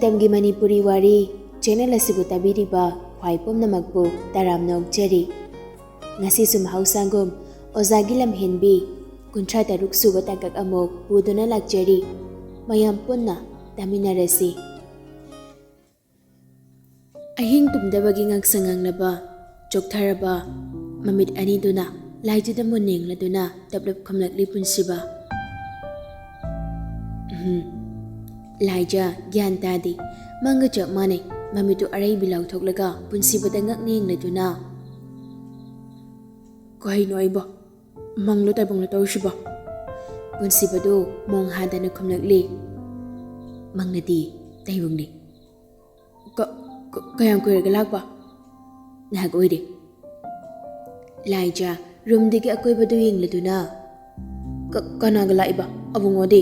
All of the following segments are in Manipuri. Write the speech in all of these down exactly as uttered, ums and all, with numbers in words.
ꯃꯇꯝꯒꯤ ꯃꯅꯤꯄꯨꯔꯤ ꯋꯥꯔꯤ ꯆꯦꯅꯦꯜ ꯑꯁꯤꯕꯨ ꯇꯥꯕꯤꯔꯤꯕ ꯈ꯭ꯋꯥꯏ ꯄꯨꯝꯅꯃꯛꯄꯨ ꯇꯔꯥꯝꯅ ꯑꯣꯛꯆꯔꯤ꯫ ꯉꯁꯤꯁꯨ ꯃꯍꯧꯁꯥꯒꯨꯝ ꯑꯣꯖꯥꯒꯤ ꯂꯝꯍꯦꯟꯕꯤ ꯀꯨꯟꯊ꯭ꯔꯥ ꯇꯔꯨꯛ ꯁꯨꯕ ꯇꯥꯡꯀꯛ ꯑꯃꯨꯛ ꯄꯨꯗꯨꯅ ꯂꯥꯛꯆꯔꯤ꯫ ꯃꯌꯥꯝ ꯄꯨꯟꯅ ꯇꯥꯃꯤꯟꯅꯔꯁꯤ꯫ ꯑꯍꯤꯡ ꯇꯨꯝꯗꯕꯒꯤ ꯉꯥꯡꯁꯪ ꯉꯥꯡꯂꯕ, ꯆꯣꯛꯊꯔꯕ ꯃꯃꯤꯠ ꯑꯅꯤꯗꯨꯅ ꯂꯥꯏꯖꯗ ꯃꯨꯟꯅ ꯌꯦꯡꯂꯗꯨꯅ ꯇꯞꯂꯞ ꯈꯨꯝꯂꯛꯂꯤ ꯄꯨꯟꯁꯤꯕ꯫ ꯎꯝ, ꯂꯥꯏꯖ ꯒ꯭ꯌꯥꯟ ꯇꯥꯗꯦ꯫ ꯃꯪꯒ ꯆꯞ ꯃꯥꯟꯅꯩ꯫ ꯃꯃꯤꯠꯇꯨ ꯑꯔꯩꯕꯤ ꯂꯥꯎꯊꯣꯛꯂꯒ ꯄꯨꯟꯁꯤꯕꯗ ꯉꯛꯅ ꯌꯦꯡꯂꯗꯨꯅ, "ꯀꯩꯅꯣ ꯑꯩꯕꯣ? ꯃꯪꯂꯣ ꯇꯥꯏꯕꯪꯂꯣ ꯇꯧꯔꯤꯁꯤꯕꯣ?" ꯄꯨꯟꯁꯤꯕꯗꯨ ꯃꯣꯡ ꯍꯥꯗꯅ ꯈꯨꯝꯂꯛꯂꯤ, "ꯃꯪ ꯅꯠꯇꯦ, ꯇꯥꯏꯕꯪꯅꯤ꯫" "ꯀ-, ꯀ-, ꯀꯌꯥꯝ ꯀꯨꯏꯔꯒꯦ ꯂꯥꯛꯄ?" "ꯉꯥꯏꯍꯥꯛ ꯑꯣꯏꯔꯦ꯫" ꯂꯥꯏꯖ ꯔꯨꯝꯗꯒꯤ ꯑꯀꯣꯏꯕꯗꯨ ꯌꯦꯡꯂꯗꯨꯅ, "ꯀ-, ꯀꯅꯥꯒ ꯂꯥꯛꯏꯕ? ꯑꯕꯨꯡꯉꯣꯗꯤ?"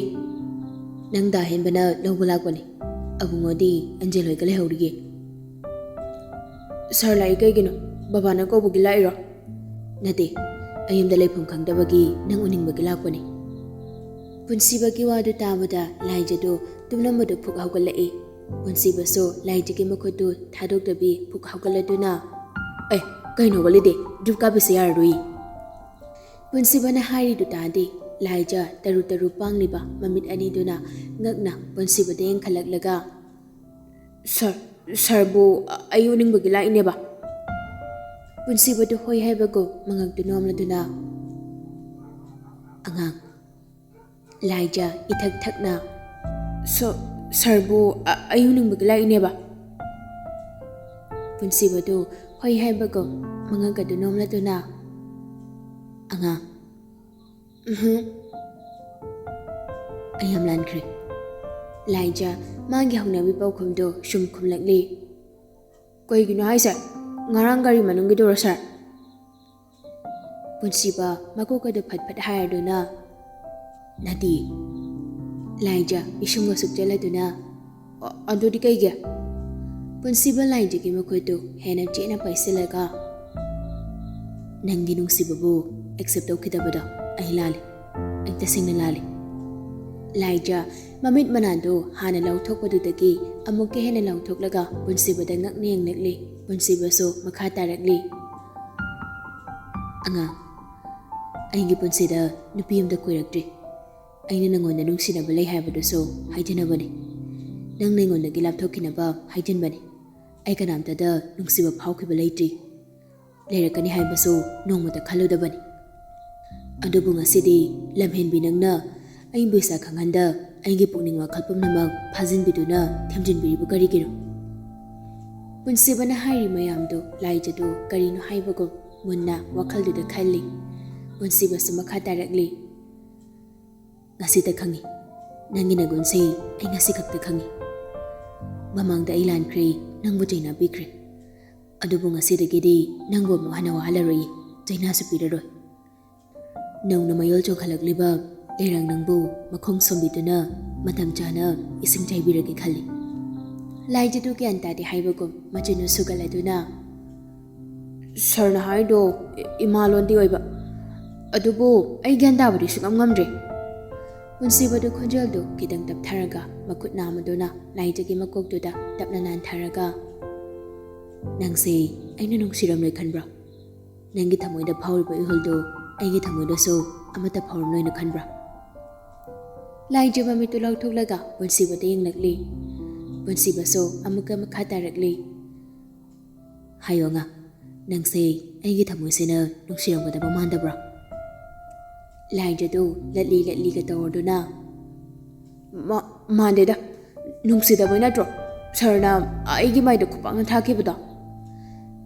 "ꯅꯪ ꯗꯥ ꯍꯦꯟꯕꯅ ꯂꯧꯕ ꯂꯥꯛꯄꯅꯤ꯫ ꯑꯕꯨꯡꯉꯣꯗꯤ ꯑꯟꯖꯦꯜ ꯍꯣꯏꯒ ꯂꯩꯍꯧꯔꯤꯌꯦ꯫" "ꯁꯥꯔ ꯂꯥꯛꯏ ꯀꯩꯒꯤꯅꯣ? ꯕꯕꯥꯅ ꯀꯧꯕꯒꯤ ꯂꯥꯛꯏꯔꯣ?" "ꯅꯠꯇꯦ, ꯑꯩ ꯌꯨꯝꯗ ꯂꯩꯐꯝ ꯈꯪꯗꯕꯒꯤ ꯅꯪ ꯎꯅꯤꯡꯕꯒꯤ ꯂꯥꯛꯄꯅꯤ꯫" ꯄꯨꯟꯁꯤꯕꯒꯤ ꯋꯥꯗꯨ ꯇꯥꯕꯗ ꯂꯥꯏꯖꯗꯨ ꯇꯨꯝꯂꯝꯕꯗꯨ ꯐꯨꯛ ꯍꯧꯒꯠꯂꯛꯏ꯫ ꯄꯨꯟꯁꯤꯕꯁꯨ ꯂꯥꯏꯖꯒꯤ ꯃꯈꯨꯠꯇꯨ ꯊꯥꯗꯣꯛꯇꯕꯤ ꯐꯨꯛ ꯍꯧꯒꯠꯂꯗꯨꯅ, "ꯑꯦ, ꯀꯩꯅꯣ ꯍꯧꯒꯠꯂꯤꯗꯤ? ꯗ꯭ꯔꯤꯞ ꯀꯥꯞꯄꯤꯁꯦ ꯌꯥꯔꯔꯣꯏ꯫" ꯄꯨꯟꯁꯤꯕꯅ ꯍꯥꯏꯔꯤꯗꯨ ꯇꯥꯗꯦ꯫ ꯂꯥꯏꯖ ꯇꯔꯨ ꯇꯔꯨ ꯄꯥꯡꯂꯤꯕ ꯃꯃꯤꯠ ꯑꯅꯤꯗꯨꯅ ꯉꯛꯅ ꯄꯨꯟꯁꯤꯕꯗ ꯌꯦꯡꯈꯠꯂꯛꯂꯒ, "ꯁꯥꯔ, ꯁꯥꯔꯕꯨ ꯑꯩ ꯎꯅꯤꯡꯕꯒꯤ ꯂꯥꯛꯏꯅꯦꯕ꯫" ꯄꯨꯟꯁꯤꯕꯗꯨ ꯍꯣꯏ ꯍꯥꯏꯕꯒꯨꯝ ꯃꯉꯛꯇꯨ ꯅꯣꯝꯂꯗꯨꯅ, "ꯑꯉꯥꯡ꯫" ꯂꯥꯏꯖ ꯏꯊꯛ ꯊꯛꯅ, "ꯁꯣ-, ꯁꯥꯔꯕꯨ ꯑ-, ꯑꯩ ꯎꯅꯤꯡꯕꯒꯤ ꯂꯥꯛꯏꯅꯦꯕ꯫" ꯄꯨꯟꯁꯤꯕꯗꯨ ꯍꯣꯏ ꯍꯥꯏꯕꯒꯨꯝ ꯃꯉꯛ ꯑꯗꯨ ꯅꯣꯝꯂꯗꯨꯅ, "ꯑꯉꯥꯡ꯫" "ꯎꯝꯍꯨꯝ꯫ ꯑꯩ ꯌꯥꯝ ꯂꯥꯟꯈ꯭ꯔꯦ꯫" ꯂꯥꯏꯖ ꯃꯥꯒꯤ ꯍꯧꯅꯕꯤ ꯄꯥꯎꯈꯨꯝꯗꯨ ꯁꯨꯝ ꯈꯨꯝꯂꯛꯂꯤ꯫ "ꯀꯩꯒꯤꯅꯣ ꯍꯥꯏꯁꯦ? ꯉꯔꯥꯡ ꯒꯥꯔꯤ ꯃꯅꯨꯡꯒꯤꯗꯨꯔꯣ, ꯁꯥꯔ?" ꯄꯨꯟꯁꯤꯕ ꯃꯀꯣꯛ ꯑꯗꯨ ꯐꯠ ꯐꯠ ꯍꯥꯏꯔꯗꯨꯅ, "ꯅꯠꯇꯦ꯫" ꯂꯥꯏꯖ ꯄꯤꯁꯨꯝꯒ ꯁꯨꯞꯆꯜꯂꯗꯨꯅ, "ꯑ-, ꯑꯗꯨꯗꯤ ꯀꯩꯒꯤ?" ꯄꯨꯟꯁꯤꯕ ꯂꯥꯏꯖꯒꯤ ꯃꯈꯨꯠꯇꯨ ꯍꯦꯟꯅ ꯆꯦꯠꯅ ꯄꯥꯏꯁꯤꯜꯂꯒ, "ꯅꯪꯒꯤ ꯅꯨꯡꯁꯤꯕꯕꯨ ꯑꯦꯛꯁꯦꯞ ꯇꯧꯈꯤꯗꯕꯗꯣ ꯑꯩ ꯂꯥꯜꯂꯤ꯫ ꯑꯩ ꯇꯁꯦꯡꯅ ꯂꯥꯜꯂꯤ꯫" ꯂꯥꯏꯖ ꯃꯃꯤꯠ ꯃꯅꯥꯗꯨ ꯍꯥꯟꯅ ꯂꯥꯎꯊꯣꯛꯄꯗꯨꯗꯒꯤ ꯑꯃꯨꯛꯀ ꯍꯦꯟꯅ ꯂꯥꯎꯊꯣꯛꯂꯒ ꯄꯨꯟꯁꯤꯕꯗ ꯉꯛꯅ ꯌꯦꯡꯂꯛꯂꯤ꯫ ꯄꯨꯟꯁꯤꯕꯁꯨ ꯃꯈꯥ ꯇꯥꯔꯛꯂꯤ꯫ "ꯑꯉꯥꯡ, ꯑꯩꯒꯤ ꯄꯨꯟꯁꯤꯗ ꯅꯨꯄꯤ ꯑꯃꯇ ꯀꯣꯏꯔꯛꯇ꯭ꯔꯤ꯫ ꯑꯩꯅ ꯅꯉꯣꯟꯗ ꯅꯨꯡꯁꯤꯅꯕ ꯂꯩ ꯍꯥꯏꯕꯗꯨꯁꯨ ꯍꯥꯏꯖꯅꯕꯅꯤ꯫ ꯅꯪꯅ ꯑꯩꯉꯣꯟꯗꯒꯤ ꯂꯥꯞꯊꯣꯛꯈꯤꯅꯕ ꯍꯥꯏꯖꯤꯟꯕꯅꯤ꯫ ꯑꯩ ꯀꯅꯥꯝꯇꯗ ꯅꯨꯡꯁꯤꯕ ꯐꯥꯎꯈꯤꯕ ꯂꯩꯇ꯭ꯔꯤ꯫ ꯂꯩꯔꯛꯀꯅꯤ ꯍꯥꯏꯕꯁꯨ ꯅꯣꯡꯃꯇ ꯈꯜꯂꯨꯗꯕꯅꯤ꯫ ꯑꯗꯨꯕꯨ ꯉꯁꯤꯗꯤ ꯂꯝꯍꯦꯟꯕꯤ ꯅꯪꯅ ꯑꯩꯕꯨ ꯏꯁꯥ ꯈꯪꯍꯟꯗ ꯑꯩꯒꯤ ꯄꯨꯛꯅꯤꯡ ꯋꯥꯈꯜ ꯄꯨꯝꯅꯃꯛ ꯐꯥꯖꯤꯟꯕꯤꯗꯨꯅ ꯊꯦꯝꯖꯤꯟꯕꯤꯔꯤꯕ ꯀꯔꯤꯒꯤꯅꯣ?" ꯄꯨꯟꯁꯤꯕꯅ ꯍꯥꯏꯔꯤ ꯃꯌꯥꯝꯗꯨ ꯂꯥꯏꯖꯗꯨ ꯀꯔꯤꯅꯣ ꯍꯥꯏꯕꯒꯨꯝ ꯃꯨꯟꯅ ꯋꯥꯈꯜꯗꯨꯗ ꯈꯜꯂꯤ꯫ ꯄꯨꯟꯁꯤꯕꯁꯨ ꯃꯈꯥ ꯇꯥꯔꯛꯂꯤ꯫ "ꯉꯁꯤꯇ ꯈꯪꯉꯤ꯫ ꯅꯪꯒꯤ ꯅꯒꯨꯟꯁꯤ ꯑꯩ ꯉꯁꯤ ꯈꯛꯇ ꯈꯪꯉꯤ꯫ ꯃꯃꯥꯡꯗ ꯑꯩ ꯂꯥꯟꯈ꯭ꯔꯦ, ꯅꯪꯕꯨ ꯆꯩꯅꯥ ꯄꯤꯈ꯭ꯔꯦ꯫ ꯑꯗꯨꯕꯨ ꯉꯁꯤꯗꯒꯤꯗꯤ ꯅꯪꯕꯨ ꯑꯃꯨꯛ ꯍꯟꯅ ꯋꯥꯍꯜꯂꯔꯣꯏꯌꯦ, ꯆꯩꯅꯥꯁꯨ ꯄꯤꯔꯔꯣꯏ꯫ ꯅꯧꯅ ꯃꯌꯣꯜ ꯆꯣꯡꯈꯠꯂꯛꯂꯤꯕ ꯂꯩꯔꯥꯡ ꯅꯪꯕꯨ ꯃꯈꯣꯡ ꯁꯣꯝꯕꯤꯗꯨꯅ ꯃꯇꯝ ꯆꯥꯅ ꯏꯁꯤꯡ ꯆꯥꯏꯕꯤꯔꯒꯦ ꯈꯜꯂꯤ꯫" ꯂꯥꯏꯖꯗꯨ ꯒ꯭ꯌꯥꯟ ꯇꯥꯗꯦ ꯍꯥꯏꯕꯒꯨꯝ ꯃꯆꯤꯟ ꯁꯨꯒꯠꯂꯗꯨꯅ, "ꯁꯥꯔꯅ ꯍꯥꯏꯗꯣ ꯏ-, ꯏꯃꯥ ꯂꯣꯟꯗꯤ ꯑꯣꯏꯕ, ꯑꯗꯨꯕꯨ ꯑꯩ ꯒ꯭ꯌꯥꯟ ꯇꯥꯕꯗꯤ ꯁꯨꯡꯉꯝ ꯉꯝꯗ꯭ꯔꯦ꯫" ꯄꯨꯟꯁꯤꯕꯗꯨ ꯈꯣꯟꯖꯦꯜꯗꯨ ꯈꯤꯇꯪ ꯇꯞꯊꯔꯒ ꯃꯈꯨꯠ ꯅꯥꯝꯃꯗꯨꯅ ꯂꯥꯏꯖꯒꯤ ꯃꯀꯣꯛꯇꯨꯗ ꯇꯞꯅ ꯅꯥꯟꯊꯔꯒ, "ꯅꯪꯁꯦ ꯑꯩꯅ ꯅꯨꯡꯁꯤꯔꯝꯂꯣꯏ ꯈꯟꯕ꯭ꯔꯣ? ꯅꯪꯒꯤ ꯊꯃꯣꯏꯗ ꯐꯥꯎꯔꯤꯕ ꯏꯍꯨꯜꯗꯨ ꯑꯩꯒꯤ ꯊꯃꯣꯏꯗꯁꯨ ꯑꯃꯠꯇ ꯐꯥꯎꯔꯝꯂꯣꯏꯅ ꯈꯟꯕ꯭ꯔꯣ?" ꯂꯥꯏꯖ ꯃꯃꯤꯠꯇꯨ ꯂꯥꯎꯊꯣꯛꯂꯒ ꯄꯨꯟꯁꯤꯕꯗ ꯌꯦꯡꯂꯛꯂꯤ꯫ ꯄꯨꯟꯁꯤꯕꯁꯨ ꯑꯃꯨꯛꯀ ꯃꯈꯥ ꯇꯥꯔꯛꯂꯤ꯫ "ꯍꯥꯏꯌꯣ ꯑꯉꯥꯡ, ꯅꯪꯁꯦ ꯑꯩꯒꯤ ꯊꯃꯣꯏꯁꯤꯅ ꯅꯨꯡꯁꯤꯔꯝꯒꯗꯕ ꯃꯥꯟꯗꯕ꯭ꯔꯣ?" ꯂꯥꯏꯖꯗꯨ ꯂꯠꯂꯤ ꯂꯠꯂꯤꯒ ꯇꯧꯔꯗꯨꯅ, "ꯃꯥ-, ꯃꯥꯟꯗꯦꯗ꯫ ꯅꯨꯡꯁꯤꯗꯕꯩ ꯅꯠꯇ꯭ꯔꯣ ꯁꯥꯔꯅ ꯑꯩꯒꯤ ꯃꯥꯏꯗ ꯈꯨꯄꯥꯛꯅ ꯊꯥꯈꯤꯕꯗꯣ?"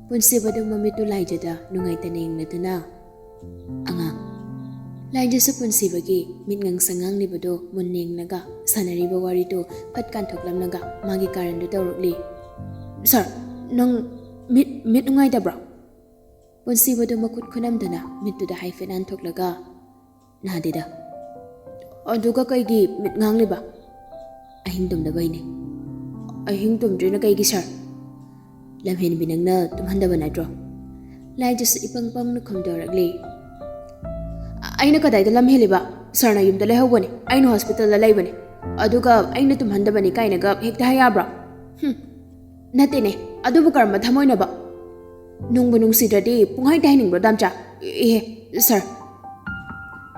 ꯄꯨꯟꯁꯤꯕꯗꯨ ꯃꯃꯤꯠꯇꯨ ꯂꯥꯏꯖꯗ ꯅꯨꯡꯉꯥꯏꯇꯅ ꯌꯦꯡꯂꯗꯨꯅ, "ꯑꯉꯥꯡ꯫" ꯂꯥꯏꯖꯁꯨ ꯄꯨꯟꯁꯤꯕꯒꯤ ꯃꯤꯠꯉꯥꯡ ꯁꯉꯥꯡꯂꯤꯕꯗꯨ ꯃꯨꯟꯅ ꯌꯦꯡꯂꯒ ꯁꯥꯟꯅꯔꯤꯕ ꯋꯥꯔꯤꯗꯨ ꯐꯠ ꯀꯥꯟꯊꯣꯛꯂꯝꯂꯒ ꯃꯥꯒꯤ ꯀꯥꯔꯟꯗꯨ ꯇꯧꯔꯛꯂꯤ꯫ "ꯁꯥꯔ, ꯅꯪ ꯃꯤꯠ, ꯃꯤꯠ ꯅꯨꯡꯉꯥꯏꯇꯕ꯭ꯔꯣ?" ꯄꯨꯟꯁꯤꯕꯗꯨ ꯃꯈꯨꯠ ꯈꯨꯅꯝꯗꯨꯅ ꯃꯤꯠꯇꯨꯗ ꯍꯥꯏꯐꯦꯠ ꯅꯥꯟꯊꯣꯛꯂꯒ, "ꯅꯥꯗꯦꯗ꯫" "ꯑꯗꯨꯒ ꯀꯩꯒꯤ ꯃꯤꯠ ꯉꯥꯡꯂꯤꯕ?" "ꯑꯍꯤꯡ ꯇꯨꯝꯗꯕꯩꯅꯦ꯫" "ꯑꯍꯤꯡ ꯇꯨꯝꯗ꯭ꯔꯤꯅ ꯀꯩꯒꯤ ꯁꯥꯔ?" "ꯂꯝꯍꯦꯟꯕꯤ ꯅꯪꯅ ꯇꯨꯝꯍꯟꯗꯕ ꯅꯠꯇ꯭ꯔꯣ?" ꯂꯥꯏꯖꯁꯨ ꯏꯄꯪ ꯄꯪꯅ ꯈꯨꯝꯗꯣꯔꯛꯂꯤ꯫ "ꯑꯩꯅ ꯀꯗꯥꯏꯗ ꯂꯝ ꯍꯦꯜꯂꯤꯕ? ꯁꯥꯔꯅ ꯌꯨꯝꯗ ꯂꯩꯍꯧꯕꯅꯦ, ꯑꯩꯅ ꯍꯣꯁꯄꯤꯇꯥꯜꯗ ꯂꯩꯕꯅꯦ, ꯑꯗꯨꯒ ꯑꯩꯅ ꯇꯨꯝꯍꯟꯗꯕꯅꯤ ꯀꯥꯏꯅꯒ ꯍꯦꯛꯇ ꯍꯥꯏ ꯌꯥꯕ꯭ꯔꯣ? ꯍꯨꯝ, ꯅꯠꯇꯦꯅꯦ, ꯑꯗꯨꯕꯨ ꯀꯔꯝꯕ ꯊꯃꯣꯏꯅꯣꯕ? ꯅꯨꯡꯕꯨ ꯅꯨꯡꯁꯤꯗ꯭ꯔꯗꯤ ꯄꯨꯡꯍꯥꯏꯗ ꯍꯥꯏꯅꯤꯡꯕ꯭ꯔꯣ, ꯗꯥꯝꯆꯥ? ꯏꯍꯦ, ꯁꯥꯔ꯫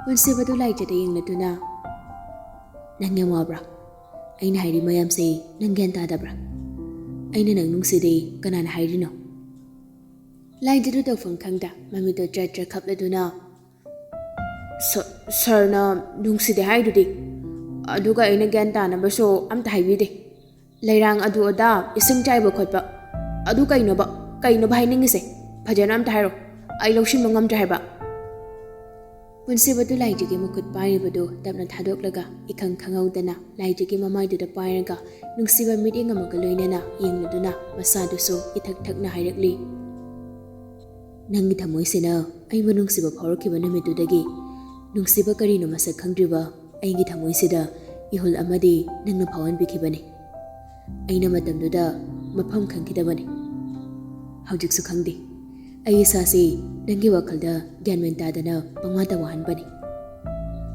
ꯄꯨꯟꯁꯤꯕꯗꯨ ꯂꯥꯏꯖꯗ ꯌꯦꯡꯂꯗꯨꯅ, "ꯅꯪ ꯌꯥꯝ ꯋꯥꯕ꯭ꯔꯥ? ꯑꯩꯅ ꯍꯥꯏꯔꯤ ꯃꯌꯥꯝꯁꯦ ꯅꯪ ꯒ꯭ꯌꯥꯟ ꯇꯥꯗꯕ꯭ꯔꯥ? ꯑꯩꯅ ꯅꯪ ꯅꯨꯡꯁꯤꯗꯦ ꯀꯅꯥꯅ ꯍꯥꯏꯔꯤꯅꯣ?" ꯂꯥꯏꯖꯗꯨ ꯇꯧꯐꯝ ꯈꯪꯗ ꯃꯃꯤꯠꯇꯨ ꯇ꯭ꯔꯠ ꯇ꯭ꯔꯠ ꯈꯞꯂꯗꯨꯅ, "ꯁ-, ꯁꯥꯔꯅ ꯅꯨꯡꯁꯤꯗꯦ ꯍꯥꯏꯗꯨꯗꯤ, ꯑꯗꯨꯒ ꯑꯩꯅ ꯒ꯭ꯌꯥꯟ ꯇꯥꯅꯕꯁꯨ ꯑꯝꯇ ꯍꯥꯏꯕꯤꯗꯦ꯫ ꯂꯩꯔꯥꯡ ꯑꯗꯨ ꯑꯗꯥ, ꯏꯁꯤꯡ ꯆꯥꯏꯕ ꯈꯣꯠꯄ, ꯑꯗꯨ ꯀꯩꯅꯣꯕ? ꯀꯩꯅꯣꯕ ꯍꯥꯏꯅꯤꯡꯉꯤꯁꯦ? ꯐꯖꯅ ꯑꯝꯇ ꯍꯥꯏꯔꯣ, ꯑꯩ ꯂꯧꯁꯤꯟꯕ ꯉꯝꯗ꯭ꯔꯦ ꯍꯥꯏꯕ꯫" ꯄꯨꯟꯁꯤꯕꯗꯨ ꯂꯥꯏꯖꯒꯤ ꯃꯈꯨꯠ ꯄꯥꯏꯔꯤꯕꯗꯨ ꯇꯞꯅ ꯊꯥꯗꯣꯛꯂꯒ, ꯏꯈꯪ ꯈꯪꯍꯧꯗꯅ ꯂꯥꯏꯖꯒꯤ ꯃꯃꯥꯏꯗꯨꯗ ꯄꯥꯏꯔꯒ, ꯅꯨꯡꯁꯤꯕ ꯃꯤꯠꯌꯦꯡ ꯑꯃꯒ ꯂꯣꯏꯅꯅ ꯌꯦꯡꯂꯗꯨꯅ ꯃꯁꯥꯗꯨꯁꯨ ꯏꯊꯛ ꯊꯛꯅ ꯍꯥꯏꯔꯛꯂꯤ, "ꯅꯪꯒꯤ ꯊꯃꯣꯏꯁꯤꯅ ꯑꯩꯕꯨ ꯅꯨꯡꯁꯤꯕ ꯐꯥꯎꯔꯛꯈꯤꯕ ꯅꯨꯃꯤꯠꯇꯨꯗꯒꯤ ꯅꯨꯡꯁꯤꯕ ꯀꯔꯤꯅꯣ ꯃꯁꯛ ꯈꯪꯗ꯭ꯔꯤꯕ ꯑꯩꯒꯤ ꯊꯃꯣꯏꯁꯤꯗ ꯏꯍꯨꯜ ꯑꯃꯗꯤ ꯅꯪꯅ ꯐꯥꯎꯍꯟꯕꯤꯈꯤꯕꯅꯤ꯫ ꯑꯩꯅ ꯃꯇꯝꯗꯨꯗ ꯃꯐꯝ ꯈꯪꯈꯤꯗꯕꯅꯤ꯫ ꯍꯧꯖꯤꯛꯁꯨ ꯈꯪꯗꯦ꯫ ꯑꯩ ꯏꯁꯥꯁꯤ ꯅꯪꯒꯤ ꯋꯥꯈꯜꯗ ꯒ꯭ꯌꯥꯟ ꯃꯦꯟ ꯇꯥꯗꯅ ꯄꯪꯋꯥꯗ ꯋꯥꯍꯟꯕꯅꯤ꯫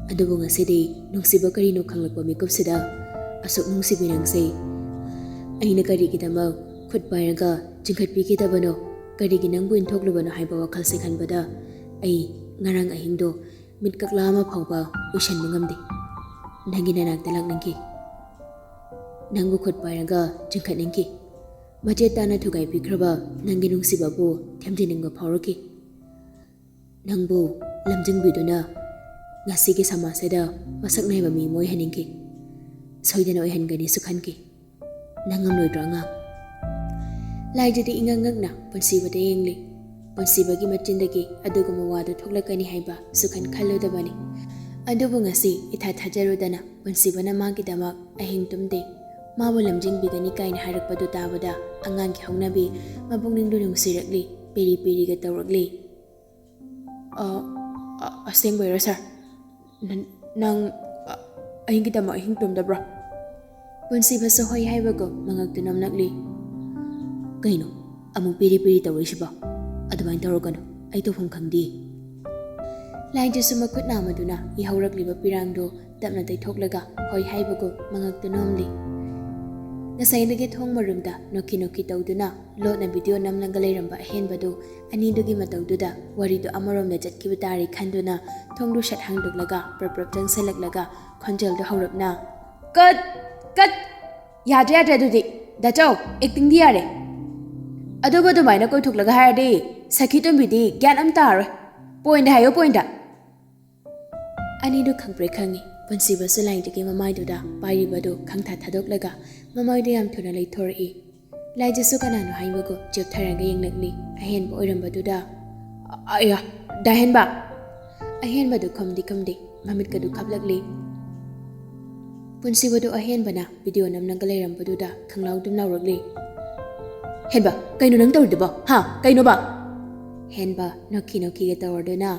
ꯑꯗꯨꯕꯨ ꯉꯁꯤꯗꯤ ꯅꯨꯡꯁꯤꯕ ꯀꯔꯤꯅꯣ ꯈꯪꯂꯛꯄ ꯃꯤꯀꯨꯞꯁꯤꯗ ꯑꯁꯨꯛ ꯅꯨꯡꯁꯤꯕꯤ ꯅꯪꯁꯦ ꯑꯩꯅ ꯀꯔꯤꯒꯤꯗꯃꯛ ꯈꯨꯠ ꯄꯥꯏꯔꯒ ꯆꯤꯡꯈꯠꯄꯤꯈꯤꯗꯕꯅꯣ, ꯀꯔꯤꯒꯤ ꯅꯪꯕꯨ ꯏꯟꯊꯣꯛꯂꯨꯕꯅꯣ ꯍꯥꯏꯕ ꯋꯥꯈꯜꯁꯦ ꯈꯟꯕꯗ ꯑꯩ ꯉꯔꯥꯡ ꯑꯍꯤꯡꯗꯣ ꯃꯤꯠ ꯀꯛꯂꯥ ꯑꯃ ꯐꯥꯎꯕ ꯎꯏꯁꯟꯕ ꯉꯝꯗꯦ꯫ ꯅꯪꯒꯤ ꯅꯅꯥꯛꯇ ꯂꯥꯛꯅꯤꯡꯈꯤ꯫ ꯅꯪꯕꯨ ꯈꯨꯠ ꯄꯥꯏꯔꯒ ꯆꯤꯡꯈꯠꯅꯤꯡꯈꯤ꯫ ꯃꯆꯦꯠ ꯇꯥꯅ ꯊꯨꯒꯥꯏꯕꯤꯈ꯭ꯔꯕ ꯅꯪꯒꯤ ꯅꯨꯡꯁꯤꯕꯕꯨ ꯊꯦꯝꯖꯤꯟꯅꯤꯡꯕ ꯐꯥꯎꯔꯛꯈꯤ꯫ ꯅꯪꯕꯨ ꯂꯝꯖꯤꯡꯕꯤꯗꯨꯅ ꯉꯁꯤꯒꯤ ꯁꯃꯥꯖꯁꯤꯗ ꯃꯁꯛ ꯅꯥꯏꯕ ꯃꯤ ꯑꯃ ꯑꯣꯏꯍꯟꯅꯤꯡꯈꯤ꯫ ꯁꯣꯏꯗꯅ ꯑꯣꯏꯍꯟꯒꯅꯤꯁꯨ ꯈꯟꯈꯤ꯫ ꯅꯪ ꯉꯝꯂꯣꯏꯗ꯭ꯔꯣ, ꯑꯉꯥꯡ?" ꯂꯥꯏꯖꯗꯤ ꯏꯉꯛ ꯉꯛꯅ ꯄꯨꯟꯁꯤꯕꯗ ꯌꯦꯡꯂꯤ꯫ ꯄꯨꯟꯁꯤꯕꯒꯤ ꯃꯆꯤꯟꯗꯒꯤ ꯑꯗꯨꯒꯨꯝꯕ ꯋꯥꯗꯨ ꯊꯣꯛꯂꯛꯀꯅꯤ ꯍꯥꯏꯕ ꯁꯨꯈꯟ ꯈꯜꯂꯨꯗꯕꯅꯤ꯫ ꯑꯗꯨꯕꯨ ꯉꯁꯤ ꯏꯊꯥ ꯊꯥꯖꯔꯨꯗꯅ ꯄꯨꯟꯁꯤꯕꯅ ꯃꯥꯒꯤꯗꯃꯛ ꯑꯍꯤꯡ ꯇꯨꯝꯗꯦ, ꯃꯥꯕꯨ ꯂꯝꯖꯤꯡꯕꯤꯒꯅꯤ ꯀꯥꯏꯅ ꯍꯥꯏꯔꯛꯄꯗꯨ ꯇꯥꯕꯗ ꯑꯉꯥꯡꯒꯤ ꯍꯧꯅꯕꯤ ꯃꯄꯨꯛꯅꯤꯡꯗꯨ ꯅꯨꯡꯁꯤꯔꯛꯂꯤ, ꯄꯦꯔꯤ ꯄꯦꯔꯤꯒ ꯇꯧꯔꯛꯂꯤ꯫ "ꯑ, ꯑ, ꯑꯁꯦꯡꯕꯩꯔꯣ, ꯁꯥꯔ? ꯅ-, ꯅꯪ, ꯑ, ꯑꯩꯒꯤꯗꯃꯛ ꯑꯍꯤꯡ ꯇꯨꯝꯗꯕ꯭ꯔꯣ?" ꯄꯨꯟꯁꯤꯕꯁꯨ ꯍꯣꯏ ꯍꯥꯏꯕꯒꯨꯝ ꯃꯉꯛꯇꯨ ꯅꯝꯂꯛꯂꯤ꯫ "ꯀꯩꯅꯣ ꯑꯃꯨꯛ ꯄꯤꯔꯤ ꯄꯤꯔꯤ ꯇꯧꯔꯛꯏꯁꯤꯕꯣ? ꯑꯗꯨꯃꯥꯏꯅ ꯇꯧꯔꯛꯀꯅꯨ, ꯑꯩ ꯇꯧꯐꯝ ꯈꯪꯗꯦ꯫" ꯂꯥꯏꯖꯁꯨ ꯃꯈꯨꯠ ꯅꯥꯝꯃꯗꯨꯅ ꯏꯍꯧꯔꯛꯂꯤꯕ ꯄꯤꯔꯥꯡꯗꯨ ꯇꯞꯅ ꯇꯩꯊꯣꯛꯂꯒ ꯍꯣꯏ ꯍꯥꯏꯕꯒꯨꯝ ꯃꯉꯛꯇꯨ ꯅꯣꯝꯂꯤ꯫ ꯉꯁꯥꯏꯗꯒꯤ ꯊꯣꯡ ꯃꯔꯨꯝꯗ ꯅꯣꯛꯈꯤ ꯅꯣꯛꯈꯤ ꯇꯧꯗꯨꯅ ꯂꯣꯠꯅ ꯚꯤꯗꯤꯑꯣ ꯅꯝꯂꯒ ꯂꯩꯔꯝꯕ ꯑꯍꯦꯟꯕꯗꯨ ꯑꯅꯤꯗꯨꯒꯤ ꯃꯇꯧꯗꯨꯗ ꯋꯥꯔꯤꯗꯨ ꯑꯃꯔꯣꯝꯗ ꯆꯠꯈꯤꯕ ꯇꯥꯔꯦ ꯈꯟꯗꯨꯅ ꯊꯣꯡꯗꯨ ꯁꯠ ꯍꯥꯡꯗꯣꯛꯂꯒ ꯄ꯭ꯔꯞ ꯄ꯭ꯔꯞ ꯆꯪꯁꯤꯜꯂꯛꯂꯒ ꯈꯣꯟꯖꯦꯜꯗꯨ ꯍꯧꯔꯞꯅ, "ꯀꯠ! ꯀꯠ! ꯌꯥꯗ꯭ꯔꯦ, ꯌꯥꯗ꯭ꯔꯦ ꯑꯗꯨꯗꯤ꯫ ꯗꯥꯆꯧ, ꯑꯦꯛꯇꯤꯡꯗꯤ ꯌꯥꯔꯦ꯫ ꯑꯗꯨꯕꯨ ꯑꯗꯨꯃꯥꯏꯅ ꯀꯣꯏꯊꯣꯛꯂꯒ ꯍꯥꯏꯔꯗꯤ ꯁꯈꯤ ꯇꯣꯝꯕꯤꯗꯤ ꯒ꯭ꯌꯥꯟ ꯑꯃ ꯇꯥꯔꯣꯏ꯫ ꯄꯣꯏꯟꯗ ꯍꯥꯏꯌꯣ, ꯄꯣꯏꯟꯗ!" ꯑꯅꯤꯗꯨ ꯈꯪꯄ꯭ꯔꯦꯛ ꯈꯪꯉꯤ꯫ ꯄꯨꯟꯁꯤꯕꯁꯨ ꯂꯥꯏꯖꯒꯤ ꯃꯃꯥꯏꯗꯨꯗ ꯄꯥꯏꯔꯤꯕꯗꯨ ꯈꯪꯊꯥ ꯊꯥꯗꯣꯛꯂꯒ ꯃꯃꯥꯏꯗꯨ ꯌꯥꯝ ꯊꯨꯅ ꯂꯩꯊꯣꯔꯛꯏ꯫ ꯂꯥꯏꯖꯁꯨ ꯀꯅꯥꯅꯣ ꯍꯥꯏꯕꯒꯨꯝ ꯆꯦꯞꯊꯔꯒ ꯌꯦꯡꯂꯛꯂꯤ꯫ ꯑꯍꯦꯟꯕ ꯑꯣꯏꯔꯝꯕꯗꯨꯗ, "ꯑꯌꯥ, ꯗꯥ ꯍꯦꯟꯕ!" ꯑꯍꯦꯟꯕꯗꯨ ꯈꯨꯝꯗꯤ ꯈꯨꯝꯗꯦ, ꯃꯃꯤꯠꯀꯗꯨ ꯈꯞꯂꯛꯂꯤ꯫ ꯄꯨꯟꯁꯤꯕꯗꯨ ꯑꯍꯦꯟꯕꯅ ꯚꯤꯗꯤꯑꯣ ꯅꯝꯂꯒ ꯂꯩꯔꯝꯕꯗꯨꯗ ꯈꯪꯂꯥꯎ ꯗꯨꯝ ꯂꯥꯎꯔꯛꯂꯤ꯫ "ꯍꯦꯟꯕ, ꯀꯩꯅꯣ ꯅꯪ ꯇꯧꯔꯤꯗꯨꯕꯣ? ꯍꯥ? ꯀꯩꯅꯣꯕ?" ꯍꯦꯟꯕ ꯅꯣꯛꯈꯤ ꯅꯣꯛꯈꯤꯒ ꯇꯧꯔꯗꯨꯅ,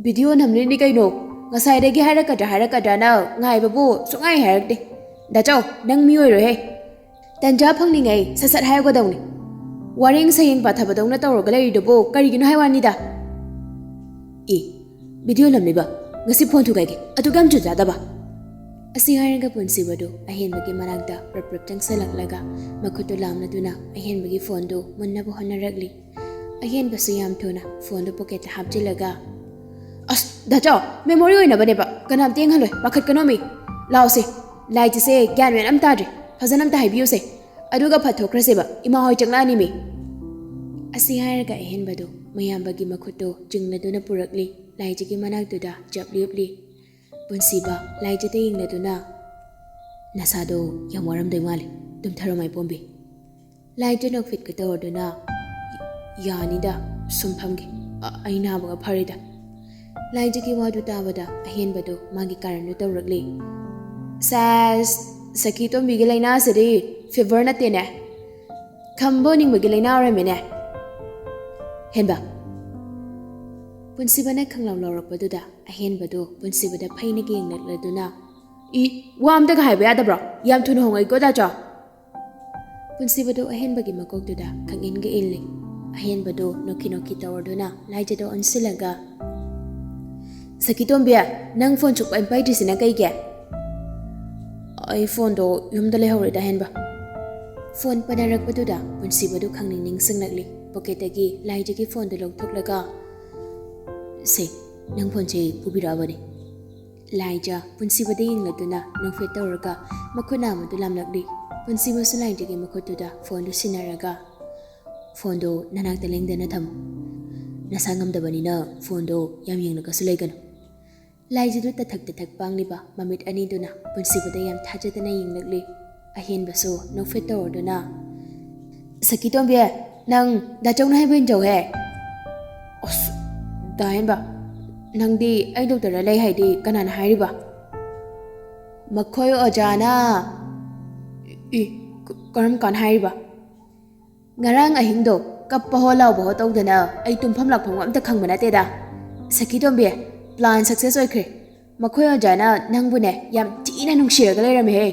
"ꯚꯤꯗꯤꯑꯣ ꯅꯝꯂꯤꯅꯤ ꯀꯩꯅꯣ꯫ ꯉꯁꯥꯏꯗꯒꯤ ꯍꯥꯏꯔꯛꯀꯗ꯭ꯔꯥ ꯍꯥꯏꯔꯛꯀꯗ꯭ꯔꯥꯅ ꯉꯥꯏꯕꯕꯨ ꯁꯨꯡꯉꯥꯏ ꯍꯥꯏꯔꯛꯇꯦ꯫ ꯗꯥꯆꯧ, ꯅꯪ ꯃꯤ ꯑꯣꯏꯔꯣꯏꯍꯦ꯫ ꯇꯟꯖꯥ ꯐꯪꯂꯤꯉꯩ ꯁꯠ ꯁꯠ ꯍꯥꯏꯍꯧꯒꯗꯧꯅꯤ꯫ ꯋꯥꯔꯦꯡ ꯁꯌꯦꯡ ꯄꯥꯊꯕꯗꯧꯅ ꯇꯧꯔꯒ ꯂꯩꯔꯤꯗꯨꯕꯨ ꯀꯔꯤꯒꯤꯅꯣ ꯍꯥꯏ ꯋꯥꯅꯤꯗ꯫ ꯑꯦ, ꯚꯤꯗꯤꯑꯣ ꯅꯝꯂꯤꯕ? ꯉꯁꯤ ꯐꯣꯟ ꯊꯨꯒꯥꯏꯒꯦ꯫ ꯑꯗꯨꯛ ꯌꯥꯝ ꯖꯨꯠ ꯆꯥꯗꯕ!" ꯑꯁꯤ ꯍꯥꯏꯔꯒ ꯄꯨꯟꯁꯤꯕꯗꯨ ꯑꯍꯦꯟꯕꯒꯤ ꯃꯅꯥꯛꯇ ꯄ꯭ꯔꯞ ꯄ꯭ꯔꯞ ꯆꯪꯁꯤꯜꯂꯛꯂꯒ ꯃꯈꯨꯠꯇꯨ ꯂꯥꯝꯂꯗꯨꯅ ꯑꯍꯦꯟꯕꯒꯤ ꯐꯣꯟꯗꯨ ꯃꯨꯟꯅꯕ ꯍꯣꯠꯅꯔꯛꯂꯤ꯫ ꯑꯍꯦꯟꯕꯁꯨ ꯌꯥꯝ ꯊꯨꯅ ꯐꯣꯟꯗꯨ ꯄꯣꯀꯦꯠꯇ ꯍꯥꯞꯆꯤꯜꯂꯒ, "ꯑꯁ, ꯗꯥꯆꯧ, ꯃꯦꯃꯣꯔꯤ ꯑꯣꯏꯅꯕꯅꯦꯕ, ꯀꯅꯥꯝꯇ ꯌꯦꯡꯍꯜꯂꯣꯏ, ꯄꯥꯈꯠꯀꯅꯣꯃꯤ꯫ ꯂꯥꯎꯁꯦ, ꯂꯥꯏꯠꯁꯦ ꯒ꯭ꯌꯥꯟ ꯃꯦꯟ ꯑꯝ ꯇꯥꯗ꯭ꯔꯦ, ꯐꯖꯅ ꯑꯝꯇ ꯍꯥꯏꯕꯤꯌꯨꯁꯦ, ꯑꯗꯨꯒ ꯐꯠꯊꯣꯛꯈ꯭ꯔꯁꯦꯕ, ꯏꯃꯥ ꯍꯣꯏ ꯆꯪꯂꯛꯑꯅꯤꯃꯤ꯫" ꯑꯁꯤ ꯍꯥꯏꯔꯒ ꯑꯍꯦꯟꯕꯗꯨ ꯃꯌꯥꯝꯕꯒꯤ ꯃꯈꯨꯠꯇꯨ ꯆꯤꯡꯂꯗꯨꯅ ꯄꯨꯔꯛꯂꯤ, ꯂꯥꯏꯖꯒꯤ ꯃꯅꯥꯛꯇꯨꯗ ꯆꯞ ꯂꯦꯞꯂꯤ꯫ ꯄꯨꯟꯁꯤꯕ ꯂꯥꯏꯖꯗ ꯌꯦꯡꯂꯗꯨꯅ, "ꯅꯁꯥꯗꯣ ꯌꯥꯝ ꯋꯥꯔꯝꯗꯣꯏ ꯃꯥꯜꯂꯦ, ꯇꯨꯝꯊꯔꯣ ꯃꯥꯏ ꯄꯣꯝꯕꯤ꯫" ꯂꯥꯏꯖ ꯅꯣꯛꯐꯦꯠꯀ ꯇꯧꯔꯗꯨꯅ, "ꯌꯥꯅꯤꯗ, ꯁꯨꯝ ꯐꯝꯒꯦ꯫ ꯑ-, ꯑꯩ ꯅꯥꯕꯒ ꯐꯔꯦꯗ꯫" ꯂꯥꯏꯖꯒꯤ ꯋꯥꯗꯨ ꯇꯥꯕꯗ ꯑꯍꯦꯟꯕꯗꯨ ꯃꯥꯒꯤ ꯀꯥꯔꯟꯗꯨ ꯇꯧꯔꯛꯂꯤ꯫ "ꯁꯦꯁ, ꯁꯈꯤ ꯇꯣꯝꯕꯤꯒꯤ ꯂꯥꯏꯅꯥꯁꯤꯗꯤ ꯐꯤꯚꯔ ꯅꯠꯇꯦꯅꯦ, ꯈꯝꯕ ꯑꯣꯅꯤꯡꯕꯒꯤ ꯂꯥꯏꯅꯥ ꯑꯣꯏꯔꯝꯃꯦꯅꯦ, ꯍꯦꯟꯕ!" ꯄꯨꯟꯁꯤꯕꯅ ꯈꯪꯂꯥꯎ ꯂꯥꯎꯔꯛꯄꯗꯨꯗ ꯑꯍꯦꯟꯕꯗꯨ ꯄꯨꯟꯁꯤꯕꯗ ꯐꯩꯅꯒ ꯌꯦꯡꯂꯛꯂꯗꯨꯅ, "ꯏ, ꯋꯥ ꯑꯝꯇꯒ ꯍꯥꯏꯕ ꯌꯥꯗꯕ꯭ꯔꯣ? ꯌꯥꯝ ꯊꯨꯅ ꯍꯣꯡꯉꯛꯏꯀꯣ, ꯗꯥꯆꯧ!" ꯄꯨꯟꯁꯤꯕꯗꯨ ꯑꯍꯦꯟꯕꯒꯤ ꯃꯀꯣꯛꯇꯨꯗ ꯈꯪꯏꯟꯒ ꯏꯜꯂꯤ꯫ ꯑꯍꯦꯟꯕꯗꯨ ꯅꯣꯛꯈꯤ ꯅꯣꯛꯈꯤ ꯇꯧꯔꯗꯨꯅ ꯂꯥꯏꯖꯗ ꯑꯣꯟꯁꯤꯜꯂꯒ, "ꯁꯈꯤꯇꯣꯝꯕꯤ, ꯅꯪ ꯐꯣꯟ ꯁꯨꯛꯄꯥꯏ ꯄꯥꯏꯗ꯭ꯔꯤꯁꯤꯅ ꯀꯩꯒꯤ?" "ꯑꯩ ꯐꯣꯟꯗꯣ ꯌꯨꯝꯗ ꯂꯩꯍꯧꯔꯦꯗ, ꯍꯦꯟꯕ꯫" ꯐꯣꯟ ꯄꯟꯅꯔꯛꯄꯗꯨꯗ ꯄꯨꯟꯁꯤꯕꯗꯨ ꯈꯪꯅꯤꯡ ꯅꯤꯡꯁꯤꯡꯂꯛꯂꯤ꯫ ꯄꯣꯀꯦꯠꯇꯒꯤ ꯂꯥꯏꯖꯒꯤ ꯐꯣꯟꯗꯨ ꯂꯧꯊꯣꯛꯂꯒ, "ꯁꯦ, ꯅꯪ ꯐꯣꯟꯁꯦ ꯄꯨꯕꯤꯔꯛꯑꯕꯅꯤ꯫" ꯂꯥꯏꯖ ꯄꯨꯟꯁꯤꯕꯗ ꯌꯦꯡꯂꯗꯨꯅ ꯅꯣꯛꯐꯦꯠ ꯇꯧꯔꯒ ꯃꯈꯨꯠ ꯅꯥꯝꯃꯗꯨ ꯂꯥꯝꯂꯛꯂꯤ꯫ ꯄꯨꯟꯁꯤꯕꯁꯨ ꯂꯥꯏꯖꯒꯤ ꯃꯈꯨꯠꯇꯨꯗ ꯐꯣꯟꯗꯨ ꯁꯤꯟꯅꯔꯒ, "ꯐꯣꯟꯗꯣ ꯅꯅꯥꯛꯇ ꯂꯦꯡꯗꯅ ꯊꯝꯃꯨ꯫ ꯅꯁꯥ ꯉꯝꯗꯕꯅꯤꯅ ꯐꯣꯟꯗꯣ ꯌꯥꯝ ꯌꯦꯡꯂꯒꯁꯨ ꯂꯩꯒꯅꯨ꯫" ꯂꯥꯏꯖꯗꯨ ꯇꯊꯛ ꯇꯊꯛ ꯄꯥꯡꯂꯤꯕ ꯃꯃꯤꯠ ꯑꯅꯤꯗꯨꯅ ꯄꯨꯟꯁꯤꯕꯗ ꯌꯥꯝ ꯊꯥꯖꯗꯅ ꯌꯦꯡꯂꯛꯂꯤ꯫ ꯑꯍꯦꯟꯕꯁꯨ ꯅꯣꯛꯐꯦꯠ ꯇꯧꯔꯗꯨꯅ, "ꯁꯈꯤꯇꯣꯝꯕꯤ, ꯅꯪ ꯗꯥꯆꯧꯅ ꯍꯥꯏꯕ ꯏꯟꯖꯧꯍꯦ꯫" "ꯑꯁ, ꯗꯥ ꯍꯦꯟꯕ, ꯅꯪꯗꯤ ꯑꯩ ꯗꯣꯛꯇꯔꯗ ꯂꯩ ꯍꯥꯏꯗꯤ ꯀꯅꯥꯅ ꯍꯥꯏꯔꯤꯕ?" "ꯃꯈꯣꯏ ꯑꯣꯖꯥꯅ꯫" "ꯏ, ꯀ-, ꯀꯔꯝ ꯀꯥꯟ ꯍꯥꯏꯔꯤꯕ?" "ꯉꯔꯥꯡ ꯑꯍꯤꯡꯗꯣ ꯀꯞꯄ ꯍꯣ ꯂꯥꯎꯕ ꯍꯣ ꯇꯧꯗꯅ ꯑꯩ ꯇꯨꯝꯐꯝ ꯂꯥꯛꯐꯝ ꯑꯝꯇ ꯈꯪꯕ ꯅꯠꯇꯦꯗ꯫ ꯁꯈꯤꯇꯣꯝꯕꯤ, plan success ꯑꯣꯏꯈ꯭ꯔꯦ꯫ ꯃꯈꯣꯏ ꯑꯣꯖꯥꯅ ꯅꯪꯕꯨꯅꯦ ꯌꯥꯝ ꯊꯤꯅ ꯅꯨꯡꯁꯤꯔꯒ ꯂꯩꯔꯝꯃꯦꯍꯦ꯫"